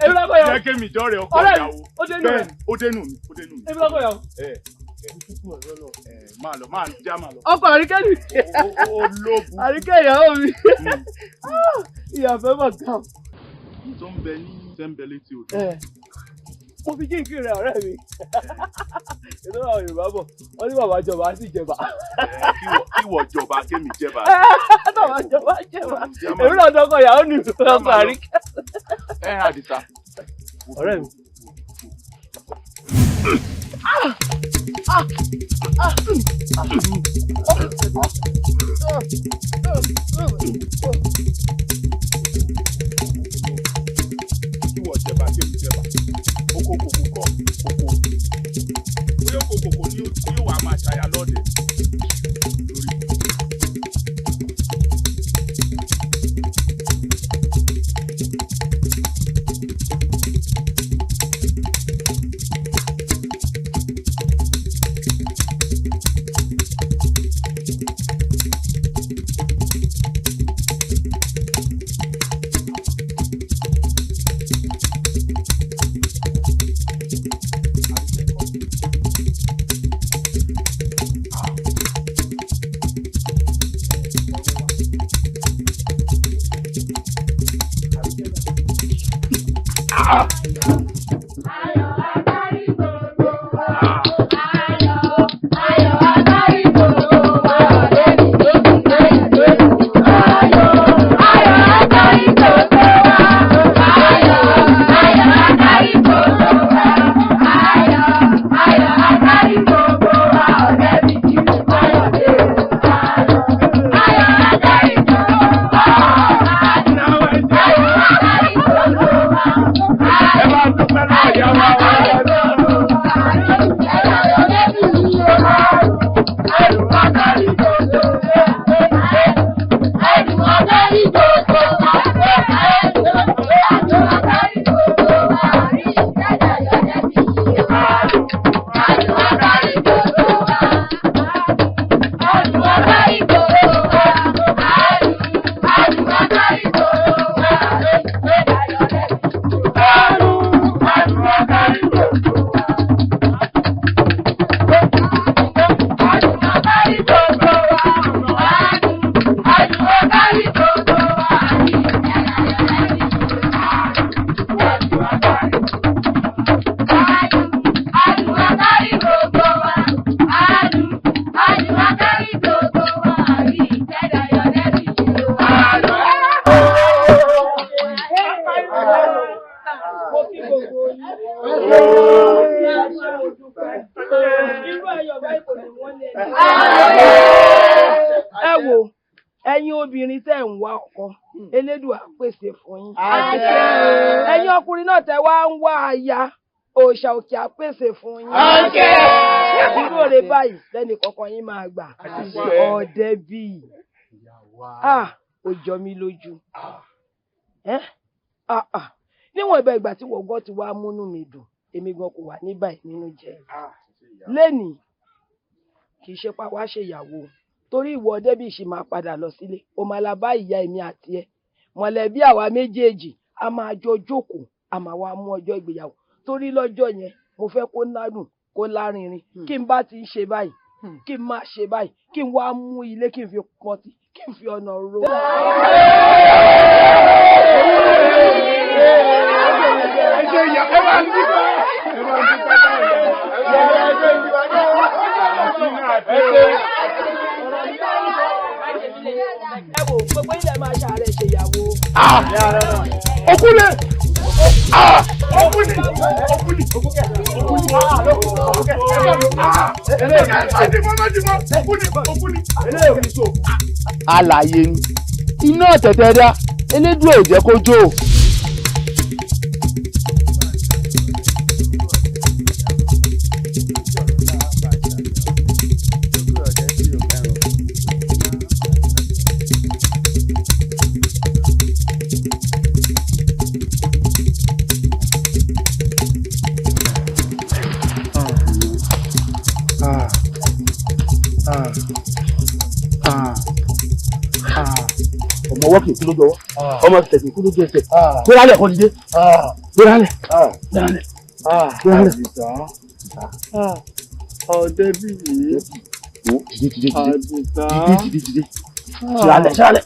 Èmi lọkọ ìyàwó. Jẹ́ kémi jọ́rẹ̀ ọkọ Ọ̀rẹ́ mi, ìyàwó. ó dénú rẹ̀. Bẹ́ẹ̀ni, ó dénú mi, ó dénú mi. Èmi lọkọ ìyàwó. Ẹ. Máa lọ, máa já máa lọ. Ọkọ Àríkẹ́ ni. Olóbu. Àríkẹ́ ìyàwó mi. Ìyàfẹ́ mọ̀ gan. Tó ń bẹ ní tẹ́ńbẹ́ létí odò. Mo fi jíǹkì rẹ ọ̀rẹ́ mi. Ètò àwọn Yorùbá bọ̀, wọ́n ní bàbá jọba á sì jẹba. Kíwọ jọba kémi jẹba. Bàbá jọba jẹba. Èmi náà dọ́kọ̀ ìyàwó ni ọkọ Àríkẹ́. Ẹ Àdìsá. Ọ̀rẹ́ mi. Kíwọ jẹba kémi jẹba. Oko kòkó kọ oko. Bóyá oko kòkó ni yóò wá máa ṣàyà lọ́dẹ. Ẹ wo ẹ̀yin obìnrin tẹ́ ń wá ọkọ, Elédùà pèsè fún yín. Ẹ̀yin ọkùnrin náà tẹ́ wá ń wá aya, òòṣà òkè á pèsè fún yín. Irú òre báyìí lẹ́nu kọ̀ọ̀kan yín máa gbà. Ọ̀dẹ bíi ó jọ mí lójú. Níwọ̀n ìgbà ìgbà tí wọ̀gọ́ ti wá múnú mi dùn, èmi gan kò wà ní báyìí nínú jẹ́. Lénìí kì í ṣe pa wá ṣèyàwó, torí ìwọ Débì ṣì máa padà lọ sílé, o máa la bá ìyá èmi àti ẹ mọ̀lẹ́bí àwa méjèèjì, a máa jọ jókòó, a máa wá mú ọjọ́ ìgbéyàwó, torí lọ́jọ́ yẹn mo fẹ́ kó ládùn kó lárinrin, kí n bá ti ń ṣe báyìí, kí n máa ṣe báyìí, kí n wá mú ilé, kí n fi pọtí, kí n fi ọ̀nà ro. Ẹ ṣe ìyá, ẹ máa ń dúpẹ́, ẹ máa ń dúpẹ́ báyìí. Ẹ wò gbogbo ilẹ̀ máa ṣàárẹ̀ ṣèyàwó. Okúlẹ̀! Okúlẹ̀! Okúlẹ̀! Alàyè ni iná tẹ̀tẹ̀ dá, Elédùà ò jẹ́ kó jó. Ọmọ ọwọ́ kì í kú lójú ọwọ́, ọmọ ẹsẹ̀ kì í kú lójú ẹsẹ̀. Gbéralẹ̀ kọ́ dìde, gbéralẹ̀, gbéralẹ̀, gbéralẹ̀. Ọdẹ bí yìí. Dìde dìde dìde. Àdìsá. Dìde dìde dìde. Ṣàlẹ̀ ṣàlẹ̀.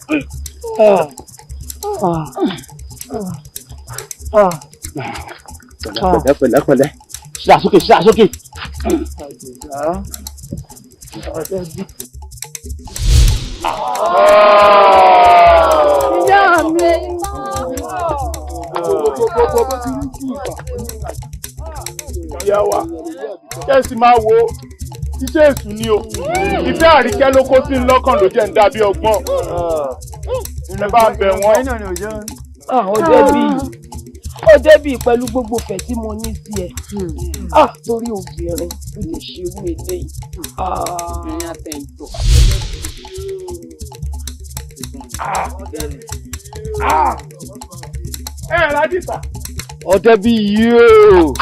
Pẹ̀lẹ́ pẹ̀lẹ́ pẹ̀lẹ́. Ṣíra sókè ṣíra sókè. Àdìsá. Ọdẹ bí. Ìyá mi. Ìyá wa, kẹ́sì máa wo iṣẹ́ èṣù ni o. Ìfẹ́ Àríkẹ́ ló kó sí lọ́kàn ló jẹ́ ń dàbí ọgbọ́n. Ẹ bá bẹ̀ wọ́n. Ó débì pẹ̀lú gbogbo ìfẹ́ tí mo ní sí ẹ. Torí obìnrin ló lè ṣerú eléyìí. Ẹ rádìsà. Ọdẹ bí yìí o.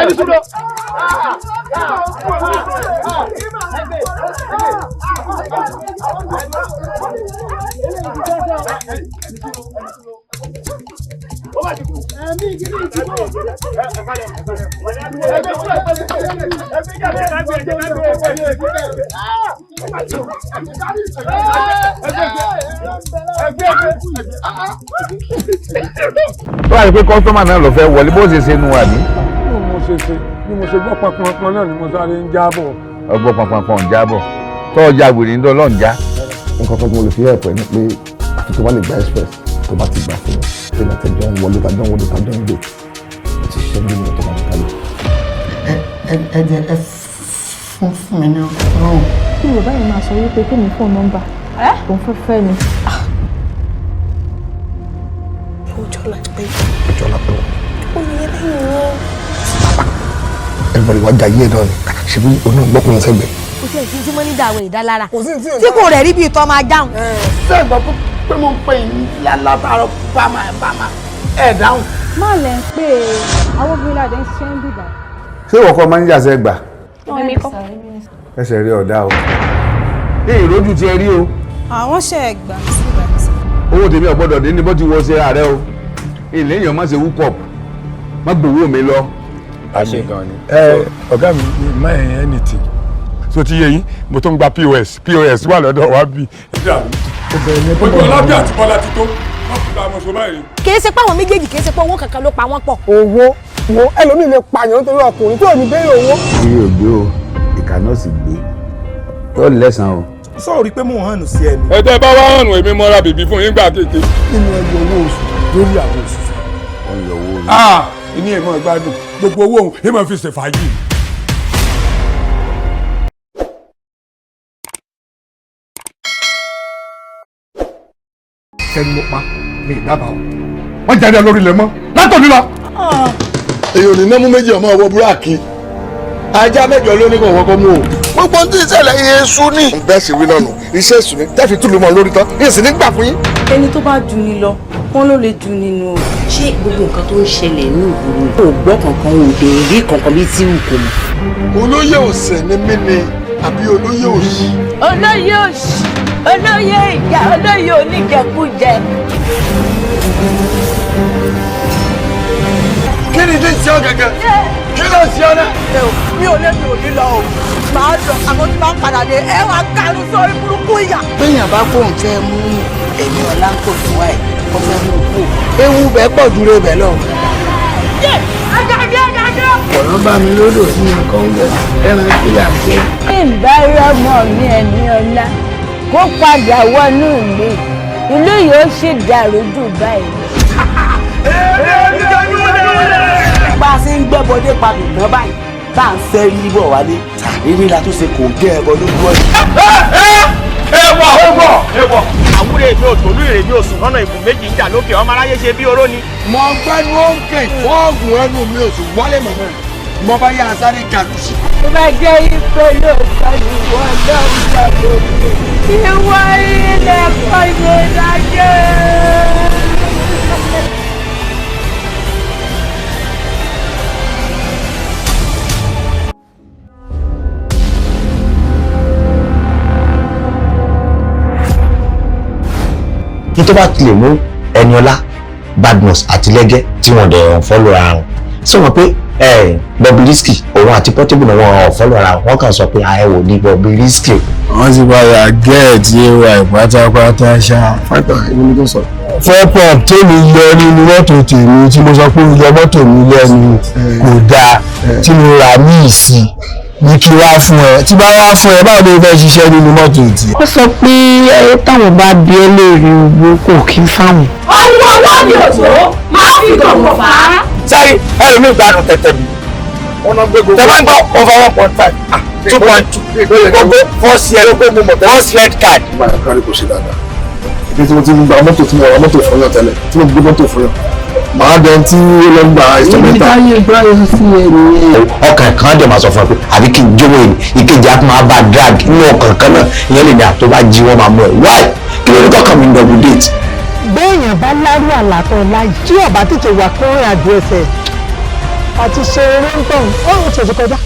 Ẹni sùúrù. Tó wà ní pé kọ́sítọ́mà náà lọ fẹ́ wọlé bó ṣe ṣe nu àbí. Bí mo ṣe ṣe bí mo ṣe gbọ́ pọnpọnpọn náà ni mo sáré ń jábọ̀. Ọgbọ́n pọnpọnpọn ń jábọ̀ tó ọjà wèrè ń dán lọ́n já. Nǹkan kan tí mo lè fi help ẹ ni pé àfi tó bá lè gba express tó bá ti gbà fún mi pé látẹjọ́ ń wọlé tàjọ́ ń wọlé tàjọ́ ń gbé ó ti ṣẹ́jú mi automatically. Ẹ jẹ́ ẹ fún mi ní ọrùn. Kí bàbá yìí máa sọ wípé kí mi fóònù nọ́mbà òun fẹ́ fẹ́ mi. Ọjọ́ lápẹ́. Ọjọ́ lápẹ́ wọn. Ó ní ẹlẹ́yìn wọn. Everybody wá jayé ẹ̀ náà ni ṣebí onú gbọ́kùnrin sẹ́gbẹ̀ẹ́. Kò sí ẹ̀sìn tí mo ní dàwọ̀ ìdálára tí kò rẹ̀ rí bíi tọ́ máa dáhùn. Sẹ́gbọ́n pé mo ń pè yín látàárọ̀ bámà bámà ẹ̀ dáhùn. Má lẹ̀ ń pè é, àwọn obìnrin làdé ń ṣiṣẹ́ ń bìbà. Ṣé ìwọ kọ́ máa ń yàsẹ́ gbà? Ẹsẹ̀ rí ọ̀dá o. Ní ìrójú ti ẹ rí o. Àwọn ṣe é gbà mí sí ìgbà tí. Owó tèmi ò gbọ́dọ̀ dín ní bó ti wọ ṣe ààrẹ o. Ilé èèyàn má ṣe hook up, má gbowó mi lọ. Àṣe gan ni. Ẹ ọ̀gá mi má ẹ̀ anything. So ti yé yín, mo tún gba POS POS wà lọ́dọ̀ wa bí. Ojú Ọlábí àti Bọ́lá ti tó, wọ́n fi gba ọmọ ṣọ báyìí. Kì í ṣe pé àwọn méjèèjì kì í ṣe pé owó kankan ló pa wọ́n pọ̀. Owó wo ẹlòmíì lè pààyàn nítorí ọkùnrin tí ò ní béèrè owó. Iye ò gbé o, ìkà náà sì gbé. Yóò lẹ́sàn-án o. Sọ rí pé mò ń hànú sí ẹni. Ẹ tẹ́ bá wá hànú èmi mọ́ra bèbí fún yín gbà kéke. Nínú ẹgbẹ́ owó oṣù lórí àwọn òṣìṣẹ́. Wọ́n yọ owó mi. Ìní èèmọ̀ gbádùn gbogbo owó òun èèmọ̀ fi ṣe fàájì. Kẹ́ni mo pa mi ìdábàá o. Wọ́n jáde lórí ilẹ̀ mọ́ látòní lọ. Èyí ò ní námú méjì ọmọ ọwọ́ búrákì ajá mẹ́jọ ló ní kò wọ́kọ́ mú o. Gbogbo ohun tí ìṣẹ̀lẹ̀ Èṣù ni. Bẹ́ẹ̀ sì wí náà nù, iṣẹ́ èṣù ni tẹ́fì túlù mọ́ lórí tán, yìí sì ní gbà fún yín. Ẹni tó bá ju ni lọ, wọ́n ló lè ju nínú o. Ṣé gbogbo nǹkan tó ń ṣẹlẹ̀ ní ìgboro yìí? Kò gbọ́ kankan ò dé rí kankan bíi tí wù kò mọ̀. Olóyè ọ̀sẹ̀ ni mí ni àbí olóyè òṣì. Olóyè òṣì, olóyè ìyá, olóyè oníjẹkújẹ. Kí ni tí ń ṣe ọ́ gẹ́gẹ́? Kí ló ń ṣe ọ́ náà? Mi ò lè mi ò ní lọ o. Màá lọ àmọ́ tí bá ń padà dé ẹ wàá kàrú sórí burúkú ìyà. Béèyàn bá fóun fẹ́ mú ẹ̀mí ọ̀la ń kò tó wáyé, ó fẹ́ mú kú. Ewu bẹ́ẹ̀ pọ̀ dúró bẹ́ẹ̀ lọ. Ọ̀rọ̀ bá mi lódò sí nǹkan ń bẹ̀ ẹran kí là ń jẹ. Bí n bá rọ́mọ mi ẹ̀mí ọlá kó padà wọnú ìlú ìlú yóò sì dàrú jù báyìí. Bá a ṣe ń gbẹ́bọdé padà tán báyìí tá à ń sẹ́rí bọ̀ wálé eré la tún ṣe kò gẹ́ ẹbọ lójú ọ̀nà. Ẹ̀wọ̀ ẹ̀wọ̀ ẹ̀wọ̀. Àwúrẹ́ mi ò tòlú ìrè mi ò sùn lọ́nà ìbùn méjì ń jà lókè ọmọ aráyé ṣe bí oró ni. Mo gbẹ́nu ó ń kè fọ́ọ̀gùn ẹnu mi ò sì wálé mọ́. Mo bá yá sáré gàdú sí. Tó bá jẹ́ ipe lóòótọ́ ni wọ́n lọ́ọ́ gbà lókè. Ìwọ ilẹ̀ kọ́ ìgbélájẹ́. Kí tó bá tilẹ̀ mú Ẹniọlá Badmus àti Lẹ́gẹ́ tí wọ́n dẹ̀ follow ara wọn. Sọ wọn pé Bobrisky òun àti Portable náà wọ́n follow ara wọn, wọ́n kàn sọ pé ẹ wò ní Bobrisky. Wọ́n ti padà gẹ́ẹ̀tì ay pátápátá ṣá. Fáìtà èmi ni kò sọ. Fọ́pọ̀ tèmi yọ nínú mọ́tò tèmi tí mo sọ pé ó yọ mọ́tò mi lẹ́nu kò dáa tí mo rà míì sí ní kí wá fún ẹ, tí bá wá fún ẹ, báwo ló fẹ́ ṣiṣẹ́ nínú mọ́tò tí. Ó sọ pé táwọn bá bí ẹ léèrè owó kò kí ń fáwọn. Ọwọ́ ọwọ́ mi ò tó máa fi gọ̀mọ̀ fà á. Sáré ẹlòmíì gbádùn tẹ̀tẹ̀ mi. Tẹ bá ń gbọ́ over 1.5, 2.2 gbogbo first red card. Báyọ̀ kárí kò ṣe dáadáa. Ibi tí mo ti ń gba mọ́tò, tí mo ra mọ́tò fún yàn tẹ́lẹ̀, tí mo gbé mọ́tò fún yàn, màá dẹ̀ tí ó lọ gba instrumental. Ibi táyé gbá yọ sí ẹ nìyẹn. Ọkàn kan dẹ̀ máa sọ fún ẹ pé àbí kí n jówó yìí, ìkejì á tún máa bá drag inú ọkàn kan náà. Ìyẹn lè ní àtó bá jí wọ́n máa mú ẹ wáì, kí ló ní tọkàn mi ń double date. Béèyàn bá lárú àlàtọ̀ láyìí tí ọba tètè wà kún àjò ẹsẹ̀ àti ṣe eré ń tàn ó ń tètè kọjá.